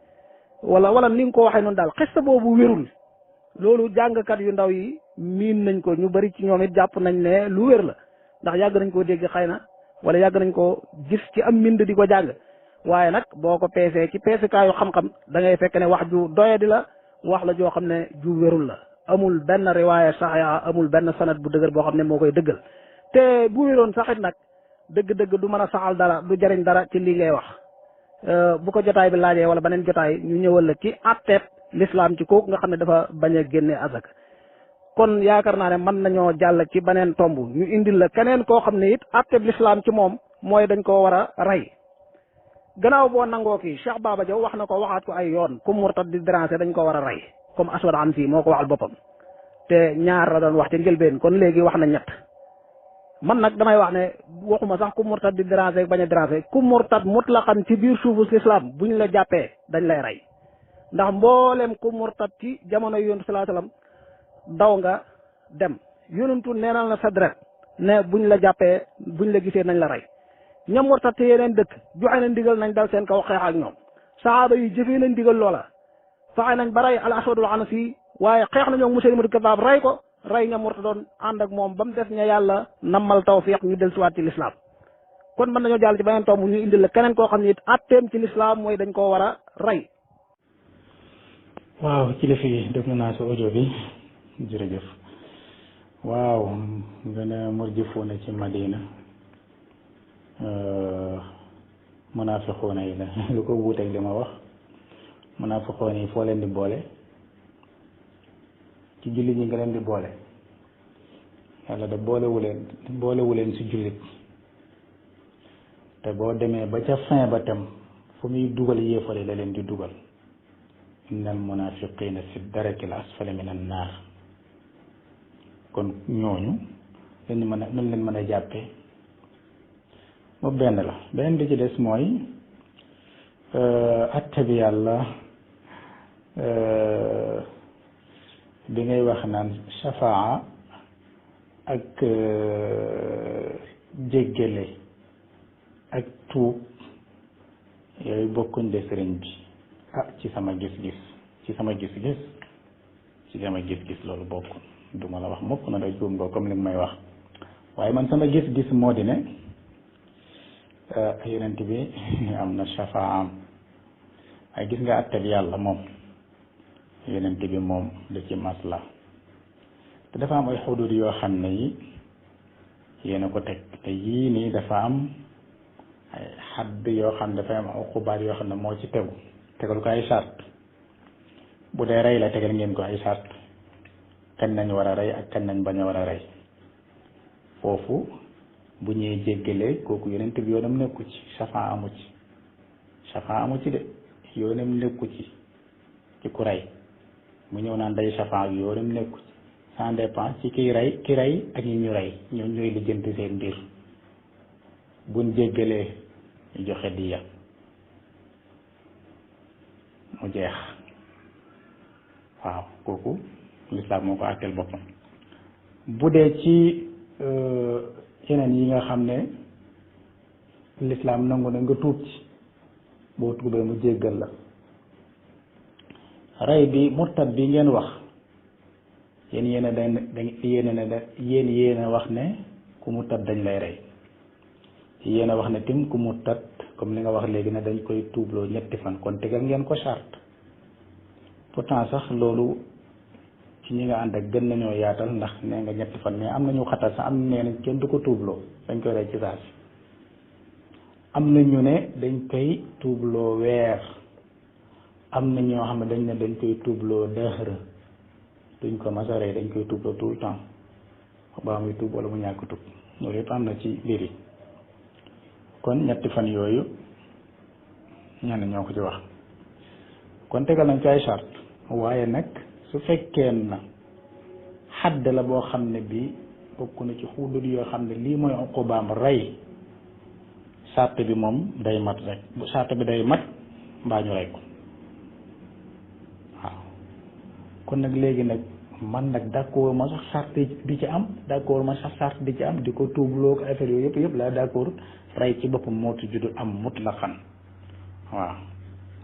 wala ni nga ko waxee noonu daal xista boobu wérul. loolu jàngkat yu ndaw yi miin nañ ko ñu bari ci ñoom it jàpp nañ ne lu wér la ndax yàgg nañ koo dégg xëy na wala yàgg nañ ko gis ci am mbind di ko jàng. waaye nag boo ko peesee ci peesikaayu xam-xam da ngay fekk ne wax ju doyadi la wax la joo xam ne ju wérul la. amul benn riwaaya saxiixa amul benn sanad bu dëgër boo xam ne moo koy dëggal te bu wéroon saxit nag dëgg-dëgg du mën a saxal dara du jariñ dara ci lii ngay wax. bu ko jotaay bi laajee wala beneen jotaay ñu ñëwal la ci atteeb l'islam ci kooku nga xam ne dafa bañ a génne azaka. kon yaakaar naa ne mën nañoo jàll ci beneen tomb ñu indil la keneen koo xam ne it atteeb l'islam ci moom mooy dañ koo war a rey. gannaaw boo nangoo kii Cheikh Baba Diaw wax na ko waxaat ko ay yoon ku murtad di déranger dañ ko war a rey comme Aswad Ansi moo ko waxal boppam te ñaar la doon wax ci njëlbeen kon léegi wax na ñett. man nag damay wax ne waxuma sax ku murtad di déranger bañ a déranger ku murtad mutlaqan ci biir suufu l'islam buñ la jàppee dañ lay rey ndax mboolem ku murtad ci jamono yonent sallallahu alayhi wasallam daw nga dem yonentu neenal na sa deret ne buñ la jàppee buñ la gisee nañ la rey. ñam murtad te yeneen dëkk joxe nañ ndigal nañ dal seen kaw xeex ak ñoom sahaaba yi jëfee nañ ndigal loola fexe nañ ba rey al aswadul anasi waaye xeex nañoo Musaylimatu Kazzab rey ko rey ña murtadoon ànd ak moom ba mu des ña yàlla nammal tawfiq ñu del siwaat ci l'islam. kon mën nañoo jàll ci beneen tomb ñu indil la keneen koo xam ne it atteem ci l'islam mooy dañ koo war a rey. waaw ci la fi déglu naa sa audio bi jërëjëf. waaw nga ne murjifuuna ci Madina munaafiquuna yi la lu ko wuuteeg li ma wax munaafiquuna yi foo leen di boole ci jullit ñi nga leen di boole yàlla da boolewu leen ci jullit te boo demee ba ca fin ba tam fu muy dugal yéefare la leen di dugal innal munaafiqiina fi darakil asfali min an naar kon ñooñu lañu leen mën a jàppee boobu benn la beneen bi ci des mooy atte bi yàlla bi ngay wax naan shafaa ak jéggale ak tuub yooyu bokkuñ de sëriñ bi ci sama gis-gis loolu bokkul du ma la wax mukk na da juum nga comme li may wax waaye man sama gis-gis moo di ne yonent bi am na shafaa am ay gis nga àtte bi yàlla moom yonent bi moom da ci masla te dafa am ay xudud yoo xam ne yi yéena ko teg te yii nii dafa am ay xadd yoo xam ne dafay am uqubaat yoo xam ne moo ci tegal ko ay sart bu dee rey la tegal ngeen ko ay sart kañ nañ war a rey ak kañ nañ bañ a war a rey foofu bu ñuy jéggalee kooku yonent bi yoonam nekku ci shafaa amu ci de yoonam nekku ci ku rey mu ñëw naan day shafaa ak yoonam nekku ci ça dépend ci ki rey ak ñi ñu rey ñoom ñooy lijjanti seen mbir buñ jéggalee ñu joxe diya mu jeex waaw kooku lislaam moo ko àtteel boppam bu dee ci yeneen yi nga xam ne lislaam nangu na nga tuub ci boo tuubee mu jéggal la rey bi murtad bi ngeen wax yéen yéen a wax ne ku murtad dañ lay rey yéen a wax ne tim ku murtad comme li nga wax léegi ne dañ koy tuubloo 3 fan kon tegal ngeen ko charte pourtant sax loolu ci ñi nga ànd ak gën nañoo yaatal ndax nee nga 3 fan mais am nañu xatal sax am nee nañ kenn du ko tuubloo dañ koy rey ci saa si am na ñu ne dañ koy tuubloo weer am na ñoo xam ne dañ ne dañ koy tuubloo dëxër duñ ko mas a rey dañ koy tuubloo tout le temps ba muy tuub wala mu ñàkk tuub loolu yëpp am na ci mbir yi kon 3 fan yooyu ñenn ñoo ko ci wax kon tegal nañ ci ay charte waaye nag su fekkee na xadd la boo xam ne bi bokk na ci xuudud yoo xam ne lii mooy uqubaam rey charte bi moom day mat rek bu charte bi day mat mbaa ñu rey ko waaw kon nag léegi nag man nag d'accord ma sax charte di ci am d'accord ma sax charte di ci am di ko tuubloo ko affaire yooyu yëpp laa d'accord rey ci boppam moo ci judd am mutlaqan waaw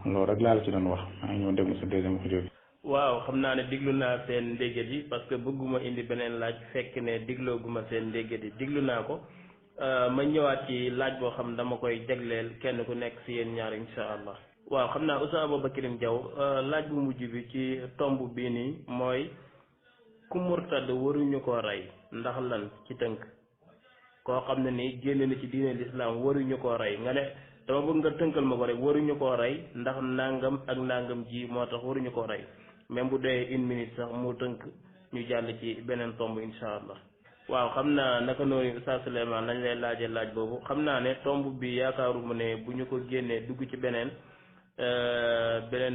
loolu rek laa la ci doon wax maa ngi ñëw déglu sa deuxième audio bi. waaw xam naa ne diglu naa seen ndéggat yi parce que bëgguma indi beneen laaj fekk ne diglooguma seen ndéggat yi diglu naa ko ma ñëwaat ci laaj boo xam dama koy jagleel kenn ku nekk si yéen ñaar insha allah. waaw xam naa Oustaz Aboubacry Diaw laaj bu mujj bi ci tomb bii nii mooy ku murtad waruñu koo rey ndax lan ci tënk koo xam ne nii génn na ci diine l'islam waruñu koo rey nga ne dama bëgg nga tënkal ma ko rek waruñu koo rey ndax nangam ak nangam ji moo tax waruñu koo rey même bu dee 1 minute sax mu tënk ñu jàll ci beneen tomb insha allah. waaw xam naa naka noonu Oustaz Souleymane lañ lay laajee laaj boobu xam naa ne tomb bi yaakaaruma ne bu ñu ko génnee dugg ci beneen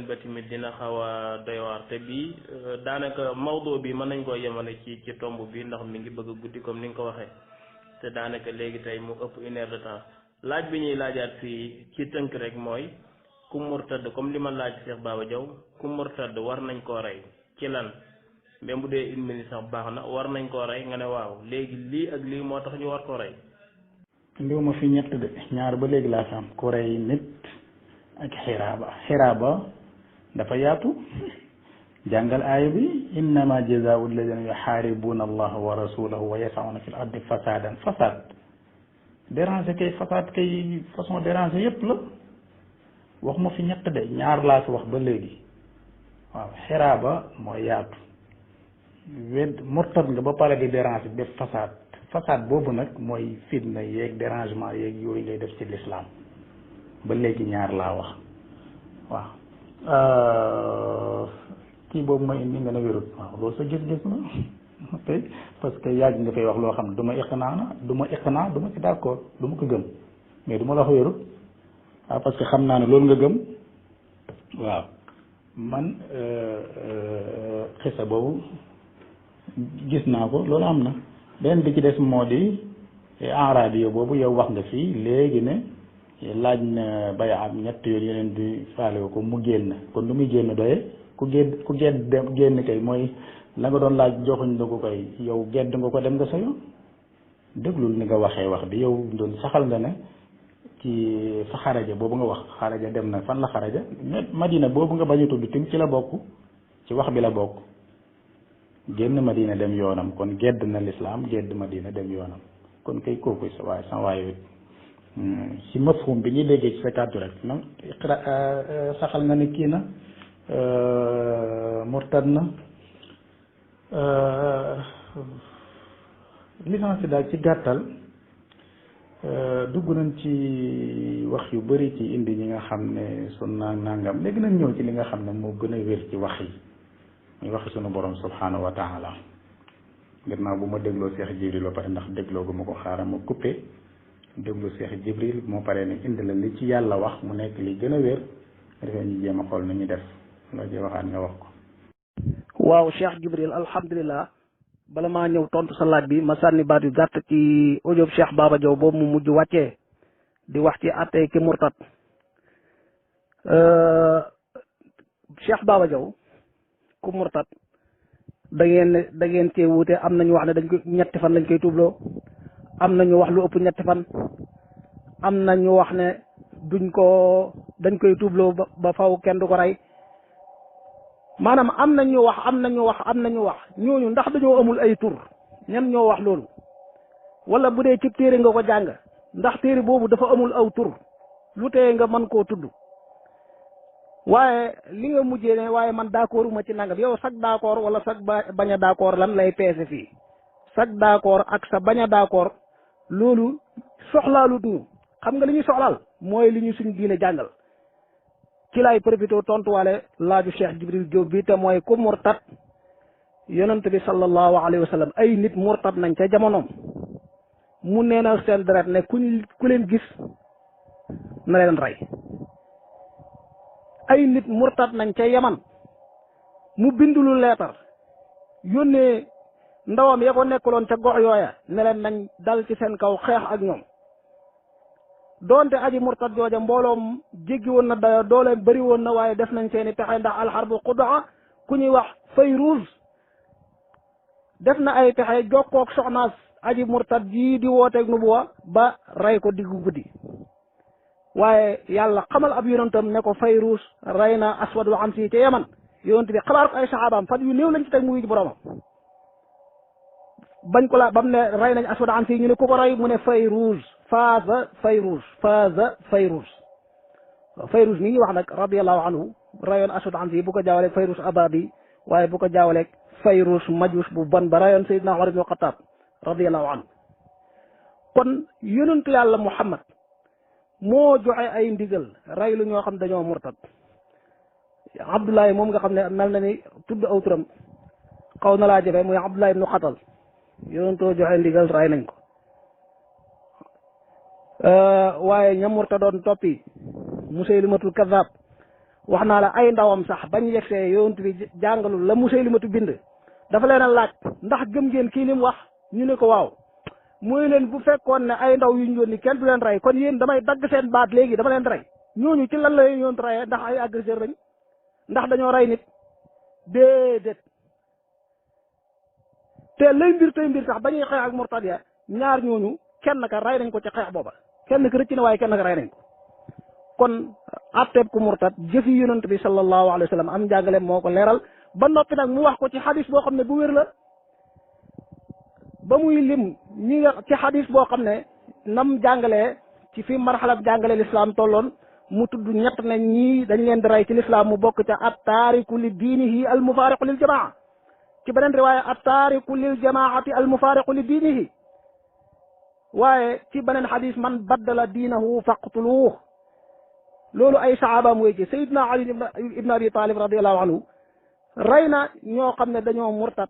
ba tamit dina xaw a doy waar te bii daanaka mawdo bi mën nañ koo yemale ci tomb bi ndax mi ngi bëgg a guddi comme ni nga ko waxee te daanaka léegi tey mu ëpp 1 heure de temps laaj bi ñuy laajaat fii ci tënk rek mooy ku murtad comme li ma laaj Cheikh Baba Diaw ku murtad war nañ koo rey ci lan même bu dee 1 minute sax baax na war nañ koo rey nga ne waaw léegi lii ak lii moo tax ñu war koo rey. ndiwuma fi ñett de ñaar ba léegi laa fi am ku rey nit ak xiraaba dafa yaatu jàngal aaya bi innama jazaau alladina yuxaaribuna allaha wa rasulahu wa yasauna fi l ardi fasadan fasad déranger kay fasad kay façon déranger yépp la wax ma fi ñett de ñaar laa fi wax ba léegi waaw xiraaba mooy yaatu murtad nga ba pare di déranger def fasad boobu nag mooy fitna yeeg dérangement yeeg yooyu ngay def ci l'islam ba léegi ñaar laa wax waaw kii boobu ma indi nga ne wérut waaw loolu sa gis-gis na ok parce que yàgg nga fay wax loo xam ne du ma iqnaa du ma ci d'accord du ma ko gëm mais du ma la wax wérut waaw parce que xam naa ne loolu nga gëm waaw man xisa boobu gis naa ko loolu am na benn bi ci des moo di enradio boobu yow wax nga fii léegi ne laaj na bay am ñett yoon yeneen bi faale ko mu génn kon lu muy génn doye ku gedd dem génn kay mooy la nga doon laaj joxuñ la ko koy yow gedd nga ko dem nga sa yoon déglul ni nga waxee wax bi yow doon saxal nga ne ci fa xaraja boobu nga wax xaraja dem na fan la xaraja Madina boobu nga bañ a tudd tim ci la bokk ci wax bi la bokk génn Madina dem yoonam kon gedd na lislaam gedd Madina dem yoonam kon kay kooku sa waaye ci mafhum bi ñuy déggee ci sa kàddu rek non saxal nga ne kii na murtad na licence daal ci gàttal dugg nañ ci wax yu bari ci indi ñi nga xam ne sunna nangam léegi nañ ñëw ci li nga xam ne moo gën a wér ci wax yi muy waxi sunu borom subhanahu wa taala gannaaw bu ma dégloo Cheikh Jibril ba pare ndax dégloo gu ma ko xaaral ma coupé déglu Cheikh Jibril moo paree ne indi la li ci yàlla wax mu nekk li gën a wér defee ñu jéem a xool nu ñu def loo ci waxaat nga wax ko. waaw Cheikh Jibril alhamdulilah bala maa ñëw tontu sa laaj bi ma sànni baat yu gàtt ci audio Cheikh Baba Diaw boobu mu mujj wàccee di wax ci àtte ki murtad Cheikh Baba Diaw ku murtad da ngeen cee wuute am nañu wax ne dañ koy ñetti fan lañ koy tuubloo am nañu wax lu ëpp ñetti fan am nañu wax ne dañ koy tuubloo ba faw kenn du ko rey maanaam am nañu wax ñooñu ndax dañoo amul ay tur ñan ñoo wax loolu wala bu dee ci téere nga ko jàng ndax téere boobu dafa amul aw tur lu tee nga mën koo tudd waaye li nga mujjee ne waaye man d'accord uma ci nangam yow sag d'accord wala sag bañ a d'accord lan lay peese fii sag d'accord ak sa bañ a d'accord loolu soxlaalut ñu xam nga li ñuy soxlaal mooy li ñu suñu diine jàngal ci laay profité tontuwaale laaju Cheikh Jibril Diop bi te mooy ku murtad yonent bi sallallahu alayhi wa sallam ay nit murtad nañ ca jamonoom mu neena seen deret ne ku leen gis na leen rey ay nit murtad nañ ca Yaman mu bindulu leetar yónnee ndawam ya ko nekkuloon ca gox yooya ne leen nañ dal ci seen kaw xeex ak ñoom doonte aji murtad jooja mbooloom jéggi woon na dayo doole bëri woon na waaye def nañ seeni pexe ndax alxarbu xudaa ku ñuy wax Fayruuz def na ay pexe jokkoog soxnaas aji murtad jii di wooteeg nubuwa ba rey ko diggu guddi waaye yàlla xamal ab yonentam ne ko Fayruuz rey na Aswadul Ansi ca Yaman yonent bi xabaar ko ay saxaabaam fan yu néew lañ ci teg mu wuyu boromam bañ ko laa bam ne rey nañ Aswadul Ansi ñu ne ku ko rey mu ne Fayruuz faaza Fayruuz Fayruuz mi ngi wax nag radiyallahu anhu rayoon Aswadul Ansi bu ko jaawaleeg Fayruuz Abadi waaye bu ko jaawaleeg Fayruuz majus bu bon ba rayoon Seydina Umar ibn Xattaab radiyallahu anhu kon yonentu yàlla Muhammad moo joxe ay ndigal rey lu ñoo xam dañoo murtad Abdullahi moom nga xam ne mel na ni tudd aw turam xaw na laa jafe muy Abdullahi ibnu Xatal yonentoo joxe ndigal rey nañ ko waaye ña murtadoon toppi Musaylimatul Kazzab wax naa la ay ndawam sax bañ yegsee yonent bi jàngalul la Musaylimatu bind dafa leen a laaj ndax gëm ngeen kii li mu wax ñu ne ko waaw mooy leen bu fekkoon ne ay ndaw yu ñu yónni kenn du leen rey kon yéen damay dagg seen baat léegi dama leen rey ñooñu ci lan la leen yoon reyee ndax ay agresseur lañ ndax dañoo rey nit déedéet te lay mbir tey mbir sax bañuy xeex ak murtad ya ñaar ñooñu kenn ka rey nañ ko ci xeex booba kenn ka rëcc na waaye kenn ka rey nañ ko kon atteeb ku murtad jëfi yonent bi sallallahu alayhi wa sallam am njàngale moo ko leeral ba noppi nag mu wax ko ci xadis boo xam ne bu wér la ba muy lim ñi nga ci xadis boo xam ne nam jàngalee ci fi marxalab jàngale lislaam tolloon mu tudd ñett ne ñii dañ leen di rey ci lislaam mu bokk ca at taariku li diinihi al mufaariqu lil jamaa ci beneen riwaaya at taariku lil jamaati al mufaariqu li diinihi waaye ci beneen xadis man baddala diinahu faqtuluuh loolu ay saxaabaam wéy ci Seydina Ali ibn Abi Talib radiallahu anhu rey na ñoo xam ne dañoo murtat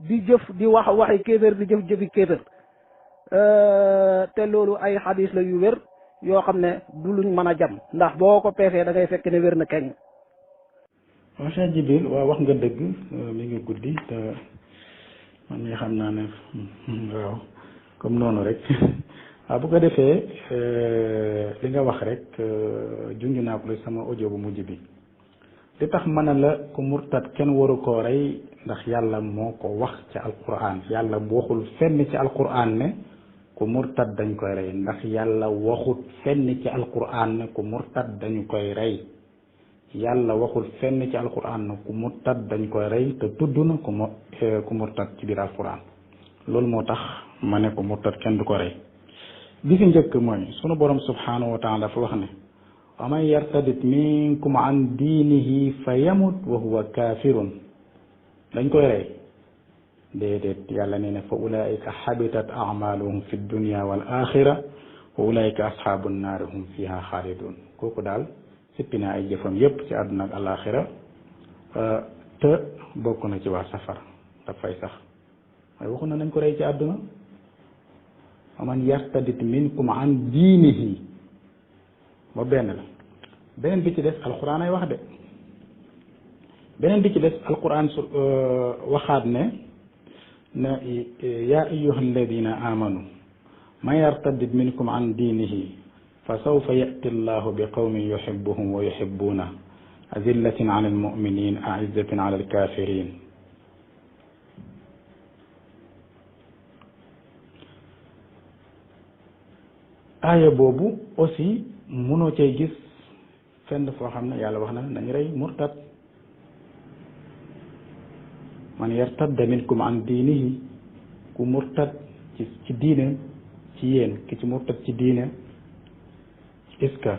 di jëf di wax waxi kéefér di jëf jëfi kéefér te loolu ay xadis la yu wér yoo xam ne du luñ mën a jam ndax boo ko peesee da ngay fekk ne wér na keñ. waaw Cheikh Jibril waaw wax nga dëgg mi ngi guddi te man mi xam naa ne waaw comme noonu rek waaw bu ko defee li nga wax rek junj naa ko sama audio bu mujj bi li tax mën a la ku murtad kenn waru koo rey ndax yàlla moo ko wax ci alquran yàlla waxul fenn ci alquran ne ku murtad dañ koy rey ndax yàlla waxut fenn ci alquran ne ku murtad dañu koy rey yàlla waxul fenn ci alquran ne ku murtad dañ koy rey te tudd na ku murtad ci biir alquran loolu moo tax ma ne ku murtad kenn du ko rey bi fi njëkk mooy sunu borom subhanahu wa taala dafa wax ne wa man yartadit minkum an diinihi fa yamut wa huwa kafirun dañ koy rey déedéet yàlla nee na fa ulaika xabitat amaluhum fi dunya wal axira wa ulaika asxaabu nnaari hum fiha xaalidun kooku daal sippi na ay jëfam yépp ci àdduna ak alaxira te bokk na ci waa safara dafay sax waaye waxu na nañ ko rey ci àdduna wa man yartadit minkum an diinihi ba benn la beneen bi ci des alquran ay wax de beneen bi ci des alquran su waxaat ne yaa ayyuha alladina amanu man yartadid minkum an diinihi fa sawfa yati allahu bi qawmin yuhibuhum wa yuhibuna azillatin ala almuminin aizzatin ala alkafirin aaya boobu aussi mënoo cay gis fenn foo xam ne yàlla wax na nañ rey murtad man yartadda minkum an diinihi ku murtad ci diine ci yéen ki ci murtad ci diine est-ce que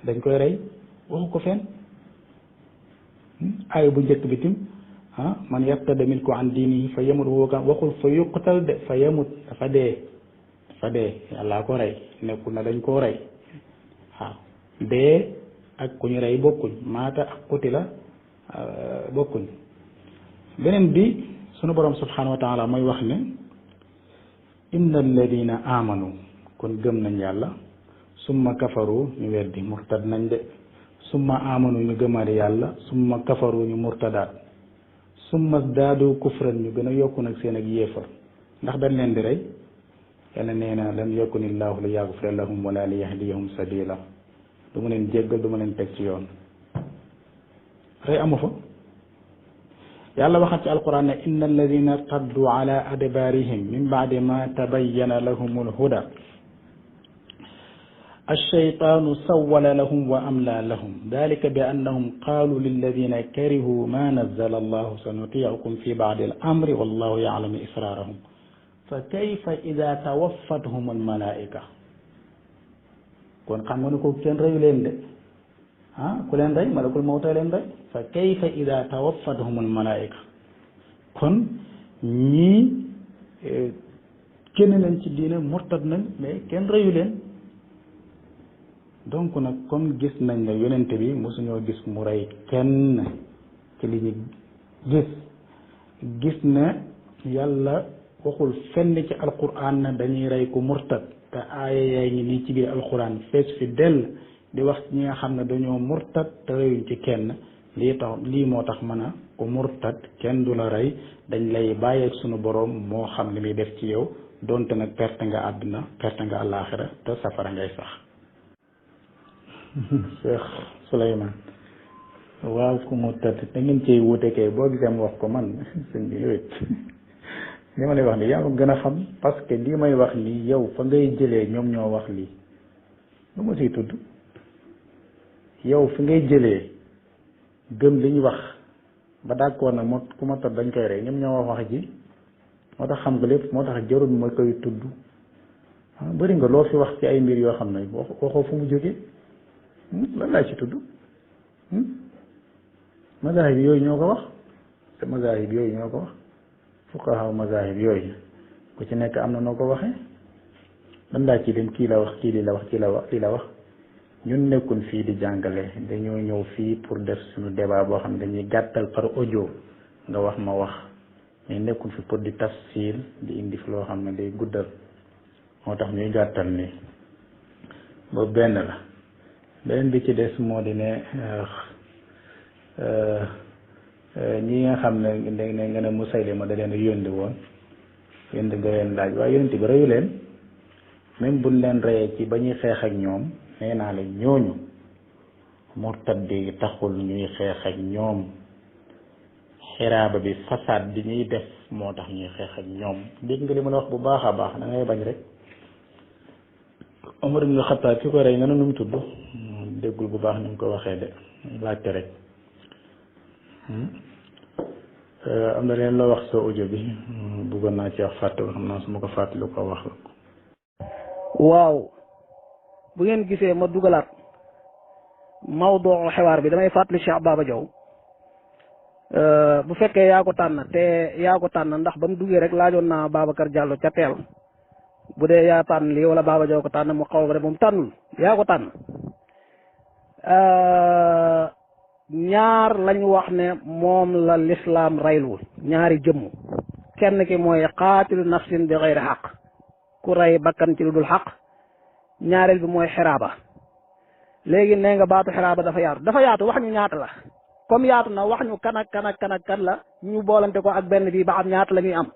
dañ koy rey waxu ko fenn aaya bu njëkk bi tim man yartadda minkum an diinihi fa yamut waxul fa yuqtal de fa yamut dafa dee yàllaa ko rey nekkul na dañ koo rey waaw dee ak ku ñu rey bokkuñ maata ak qutila bokkuñ beneen bi sunu borom subhanahu wa taala mooy wax ne inna alladina amanu kon gëm nañ yàlla summa kafaru ñu weddi murtad nañ de summa amanu ñu gëmaat yàlla summa kafaru ñu murtadaat summa daadu kufran ñu gën a yokku nag seen ak yéefar ndax dañ leen di rey yàlla nee na lam yakun illahu li yaghfira lahum wala li yahdiyahum sabila du ma leen jéggal du ma leen teg ci yoon rey amu fa yàlla waxat ci alquran ne inna alladina irtaddu ala adbarihim min baadi ma tabayyana lahum alhuda alcheytaanu sawwala lahum wa amla lahum dalika bi annahum qaalu lilladina karihu ma nazzala allahu sanutiicukum fi baadi al amri wallahu yaclamu israarahum fa kayfa ida tawaffathum almalaika kon xam nga ne ko kenn reyu leen de ku leen rey malakul mawta leen rey fa kayfa ida tawaffathum almalaika kon ñii kenn nañ ci diine murtad nañ mais kenn reyu leen donc nag comme gis nañ ne yonente bi mosuñoo gis mu rey kenn ci li ñu gis ne yàlla waxul fenn ci alquran na dañuy rey ku murtad te aaya yaay ngi nii ci biir alquran fees fi dell di wax ñi nga xam ne dañoo murtad te reyuñ ci kenn lii moo tax mën a ku murtad kenn du la rey dañ lay bàyyeeg sunu boroom moo xam li muy def ci yow donte nag perte nga àdduna perte nga àllaaxira te safara ngay sax Cheikh Souleymane waaw ku murtad da ngeen ciy wuute kay boo gisee mu wax ko man sëñ bi yooyu li ma lay wax nii yaa ko gën a xam parce que lii may wax lii yow fa ngay jëlee ñoom ñoo wax lii lu ma siy tudd yow fi ngay jëlee gëm li ñu wax ba d'accord nag moo ku ma tot dañ koy rey ñoom ñoo wax ji moo tax xam nga lépp moo tax jarul ma koy tudd bëri nga loo fi wax ci ay mbir yoo xam ne waxoo fu mu jógee lan laa ci tudd mazahib yooyu ñoo ko wax te mazahib yooyu ñoo ko wax fuqaha mazahib yooyu ku ci nekk am na noo ko waxee lan laa ci lim kii la wax kii li la wax kii la wax lii la wax ñun nekkul fii di jàngale dañoo ñëw fii pour def suñu débat boo xam ne dañuy gàttal par audio nga wax ma wax mais nekkul fi pour di tafsir di indi fi loo xam ne day guddal moo tax ñuy gàttal nii boobu benn la beneen bi ci des moo di ne ñi nga xam ne da nga ne Musaylima da leen a yónni woon yónni nga leen laaj waaye yónni bi reyu leen même buñ leen reyee ci ba ñuy xeex ak ñoom nee naa la ñooñu murtad yi taxul ñuy xeex ak ñoom xiraaba bi façade bi ñuy def moo tax ñuy xeex ak ñoom dégg nga li ma la wax bu baax a baax da ngay bañ rek Omar ibn Khattab ki ko rey nga ne nu mu tudd déggul bu baax ni mu ko waxee de laajte rek am na leen la wax sa audio bi bëggoon naa ci wax fàtte xam naa su ma ko fàttali ko wax la ko. waaw bu ngeen gisee ma dugalaat mawduu xiwaar bi damay fàttali Cheikh Baba Diaw bu fekkee yaa ko tànn te yaa ko tànn ndax ba mu duggee rek laajoon naa Babacar Diallo ca teel bu dee yaa tànn lii wala Baba Diaw ko tànn mu xaw rek moom tànnul yaa ko tànn ñaar lañ wax ne moom la lislaam raylu ñaari jëmm kenn ki mooy qaatilu nafsin bi xayri xaq ku rey bakkan ci lu dul xaq ñaareel bi mooy xiraaba léegi nee nga baatu xiraaba dafa yaatu wax ñu ñaata la comme yaatu na wax ñu kan ak kan la ñu boolante ko ak benn bi ba xam ñaata la ñuy am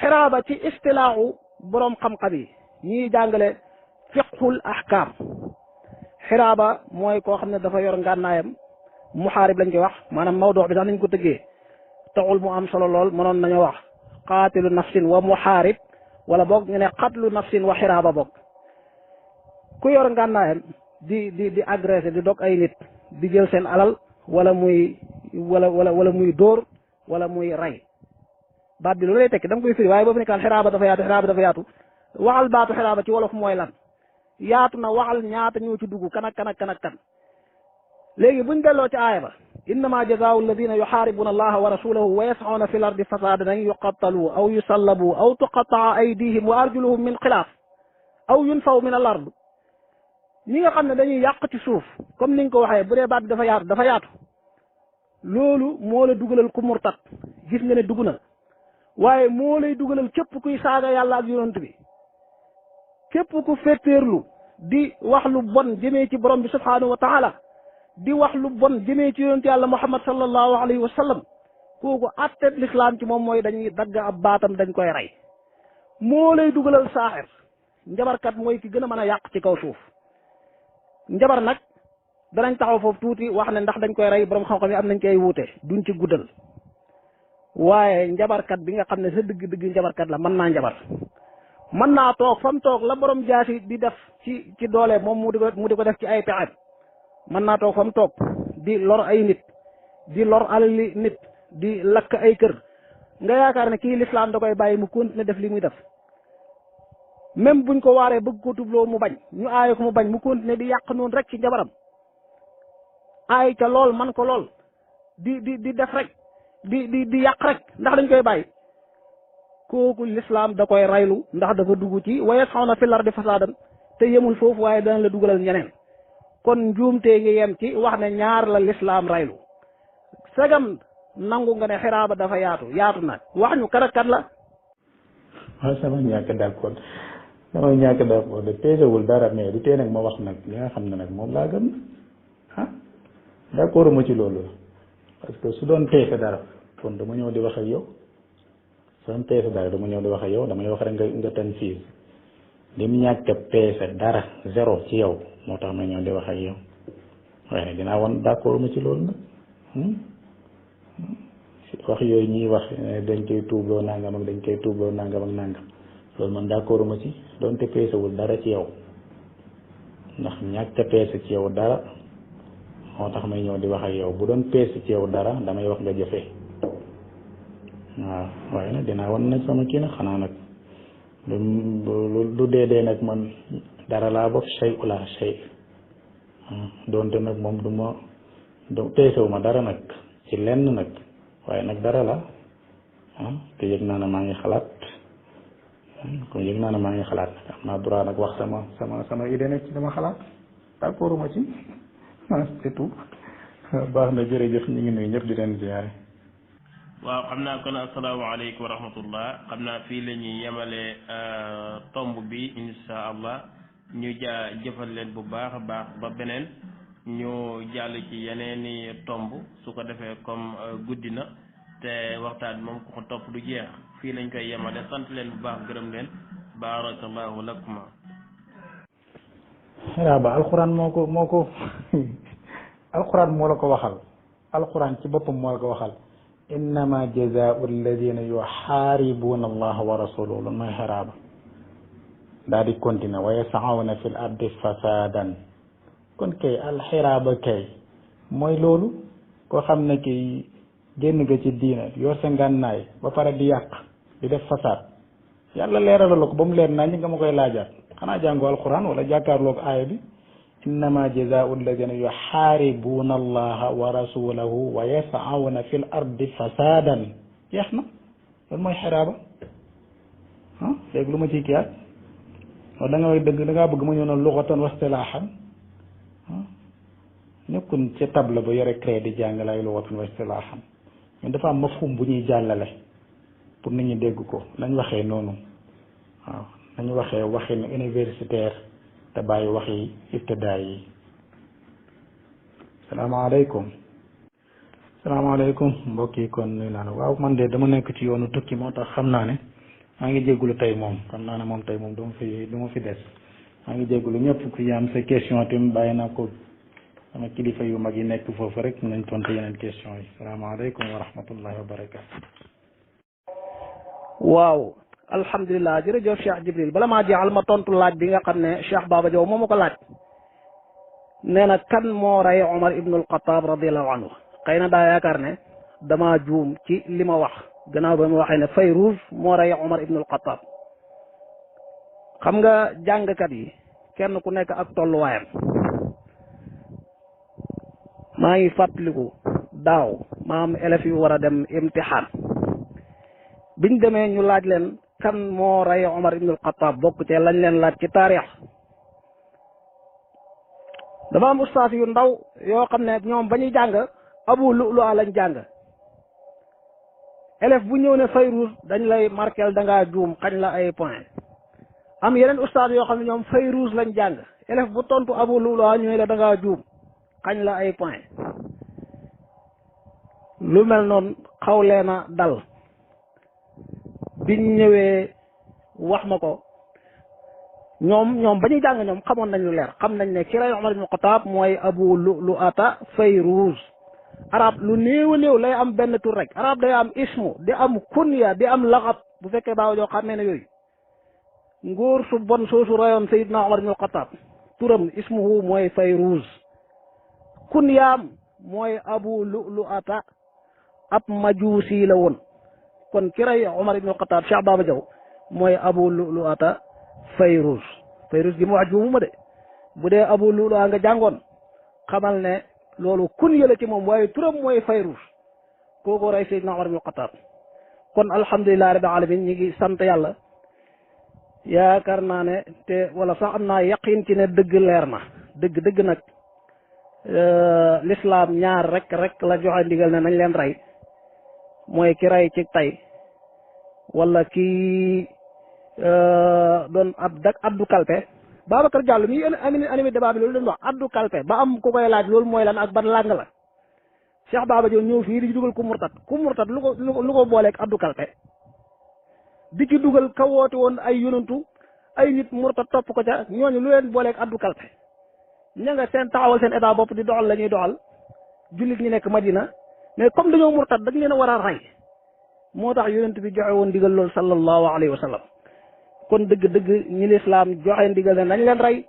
xiraaba ci istilaaxu boroom xam-xam yi ñuy jàngale fiqhul ahkaam xiraaba mooy koo xam ne dafa yor ngànnaayam muxaarib lañ koy wax maanaam mawduu bi sax nañ ko tëggee taxul mu am solo lool mënoon nañoo wax qaatilu nafsin wa muxaarib wala boog ñu ne qatlu nafsin wa xiraaba boog ku yor ngànnaayam di agressé di dog ay nit di jël seen alal wala muy wala muy dóor wala muy rey baat bi loolu lay tekki da nga koy firi waaye boobu nekkaan xiraaba dafa yaatu waxal baatu xiraaba ci wolof mooy lan yaatu na waxal ñaata ñoo ci dugg kan léegi buñ delloo ci aaya ba innama jazaau alladina yuxaaribuna allaha wa rasulahu wa yas'una fi l ardi fasadan an yuqattalu aw yusallabu aw tuqataa aydihim wa arjuluhum min xilaaf aw yunfaw min al ard ñi nga xam ne dañuy yàq ci suuf comme ni nga ko waxee bu dee baat bi dafa yaatu loolu moo la dugalal ku murtat gis nga ne dugg na waaye moo lay dugalal képp kuy saaga yàlla ak yonent bi képp ku féeteerlu di wax lu bon jëmee ci borom bi subhaanahu wa taala di wax lu bon jëmee ci yonent yàlla muhammad sallallahu alayhi wa sallam kooku atteb lislaam ci moom mooy dañuy dagg ab baatam dañ koy rey moo lay dugalal saaxir njabarkat mooy ki gën a mën a yàq ci kaw suuf njabar nag danañ taxaw foofu tuuti wax ne ndax dañ koy rey borom xam-xam yi am nañ koy wuute duñ ci guddal waaye njabarkat bi nga xam ne sa dëgg njabarkat la mën naa njabar mën naa toog fa mu toog la borom jaasi di def ci doole moom mu di ko def ci ay pexem mën naa toog fa mu toog di lor ay nit di lor alali nit di lakk ay kër nga yaakaar ne kii lislaam da koy bàyyi mu continuer def li muy def même buñ ko waaree bëgg ko tubloo mu bañ ñu aaye ko mu bañ mu continuer di yàq noonu rek ci njabaram aay ca lool man ko lool di def rek di yàq rek ndax dañ koy bàyyi kooku lislaam da koy raylu ndax dafa dugg ci wa yas'awna fil ardi fasaadan te yemul foofu waaye dana la dugalal ñeneen kon njuumtee ngi yem ci wax ne ñaar la lislaam raylu segam nangu nga ne xiraaba dafa yaatu na wax ñu kan la waaw sama ñàkk d'accord de peesewul dara mais du tee nag ma wax nag li nga xam ne nag moom laa gëm d'accord ma ci loolu parce que su doon peese dara kon dama ñëw di wax ak yow su doon peese dara dama ñëw di wax ak yow damay wax rek nga tan fiis lim ñàkk peese dara zéro ci yow moo tax ma ñëw di wax ak yow waaye nag dinaa wan d'accord ma ci loolu nag wax yooyu ñuy wax dañ koy tuubloo nangam ak dañ koy tuubloo nangam ak nangam loolu man d'accord ma ci doonte peesewul dara ci yow ndax ñàkk peese ci yow dara moo tax may ñëw di wax ak yow bu doon peese ci yow dara damay wax nga jëfee waaw waaye nag dinaa wan nag sama kii nag xanaa nag lu dee nag man dara laa bopp shay ula shay doonte nag moom du peesewu ma dara nag ci lenn nag waaye nag dara la te yëg naa ne maa ngi xalaat comme yëg naa ne maa ngi xalaat nag am naa droit nag wax sama idée nekk ci dama xalaat d'accord ma ci c'est tout baax na jërëjëf ñu ngi nuyu ñëpp di leen ziare. waaw xam naa kon asalaamaaleykum wa rahmatullah xam naa fii la ñuy yemale tomb bi insha allah ñu jëfal leen bu baax a baax ba beneen ñu jàll ci yeneeni tomb su ko defee comme guddi na te waxtaan moom ku ko topp du jeex fii lañ koy yemale sant leen bu baax gërëm leen barakallahu lakuma. xiraaba alquran moo ko alquran moo la ko waxal. alquran ci boppam moo la ko waxal. innama jazaau alladina yuxaaribuuna allaha wa rasulahu loolu mooy xiraaba. daa di continuer wa yasaawna fi l ardi fasadan. kon kay alxiraaba kay mooy loolu koo xam ne kay génn nga ci diina yor sa ngànnaay ba pare di yàq di def fasaad yàlla leeralal ko ba mu leer naa ñi nga ma koy laajaat xanaa jàngoo alquran wala jàkkaarloo ko aaya bi innama jazaau alladina yuxaaribuuna allaha wa rasulahu wa yasaawna fi l ardi fasadan jeex na loolu mooy xiraaba léegi lu ma ciy kiyaat da nga way dëgg da ngaa bëgg ma ñëw na luxatan wastilaahan nekkun ca table ba yore crédit jàngale ay luxatan wastilaahan ñun dafa am mafhum bu ñuy jàllale pour nit ñi dégg ko nañ waxee noonu waaw nañu waxee waxin universitaire te bàyyi waxi ibtidaay yi. salaamaaleykum mbokk yi kon nuyu naa la waaw man de dama nekk ci yoonu tukki moo tax xam naa ne maa ngi jéggulu tey moom xam naa ne moom tey moom du ma fi des maa ngi jéggulu ñëpp ku am sa question tim bàyyi naa ko sama kilifa yu mag yi nekk foofu rek mën nañ tontu yeneen question yi salaamaaleykum wa rahmatullahi wa barakaatu. waaw alhamdulilah jërëjëf Cheikh Jibril bala maa jeexal ma tontu laaj bi nga xam ne Cheikh Baba Diaw moo ma ko laaj nee na kan moo rey Omar ibnul Xataab radiallahu anhu xëy na daa yaakaar ne dama juum ci li ma wax gannaaw ba ma waxee ne Fayruuz moo rey Omar ibnul Xataab xam nga jàngkat yi kenn ku nekk ak tolluwaayam maa ngi fàttaliku daaw maa am élèves yu war a dem imtixaan biñ demee ñu laaj leen kan moo rey Omar ibnul Xataab bokk ci lañ leen laaj ci taarix dafa am ustaas yu ndaw yoo xam ne ñoom ba ñuy jàng Abu Lu'lu'a lañ jàng élève bu ñëw ne Fayruuz dañ lay marquel da ngaa juum xañ la ay point am yeneen ustaas yoo xam ne ñoom Fayruuz lañ jàng élève bu tontu Abu Lu'lu'a ñu ne la da ngaa juum xañ la ay point lu mel noonu xaw leen a dal biñ ñëwee wax ma ko ñoom ba ñuy jàng ñoom xamoon nañ lu leer xam nañ ne ki rey Omar ibn Xataab mooy Abu Lu'lu'ata Fayruuz arab lu néew a néew lay am benn tur rek arab day am ismu di am kunya di am laxab bu fekkee baaw joo xam ne yooyu ngóor su bon soosu reyoon Seydina Omar ibn Xataab turam ismuhu mooy Fayruuz kunyaam mooy Abu Lu'lu'ata ab majuusi la woon kon ki rey Omar ibn Xataab Cheikh Baba Diaw mooy Abu Lu'lu'ata Fayruuz gi mu wax juumuma de bu dee Abu Lu'lu'a nga jàngoon xamal ne loolu kunya la ci moom waaye turam mooy Fayruuz kooku rey Seydina Omar ibn Xataab kon alhamdulilah rabbil alamin ñi ngi sant yàlla yaakaar naa ne te wala sax am naa yaqin ci ne dëgg leer na dëgg nag l'islam ñaar rek la joxe ndigal ne nañ leen rey mooy ki rey ci tey wala ki doon addu kalpe Babacar Diallo mi animé débat bi loolu doon wax addu kalpe ba am ku koy laaj loolu mooy lan ak ban làng la Cheikh Baba Diaw ñëw fii di dugal ku murtat lu ko booleeg addu kalpe di ci dugal ka woote woon ay yonantu ay nit murtat topp ko ca ñooñu lu leen booleeg addu kalpe ña nga seen taxawal seen état bopp di doxal la ñuy doxal jullit ñi nekk Madina mais comme dañoo murtat dañ leen a war a rey moo tax yonent bi joxe woon ndigal loolu sallallahu alayhi wa sallam kon dëgg ñi lislaam joxe ndigal ne nañ leen rey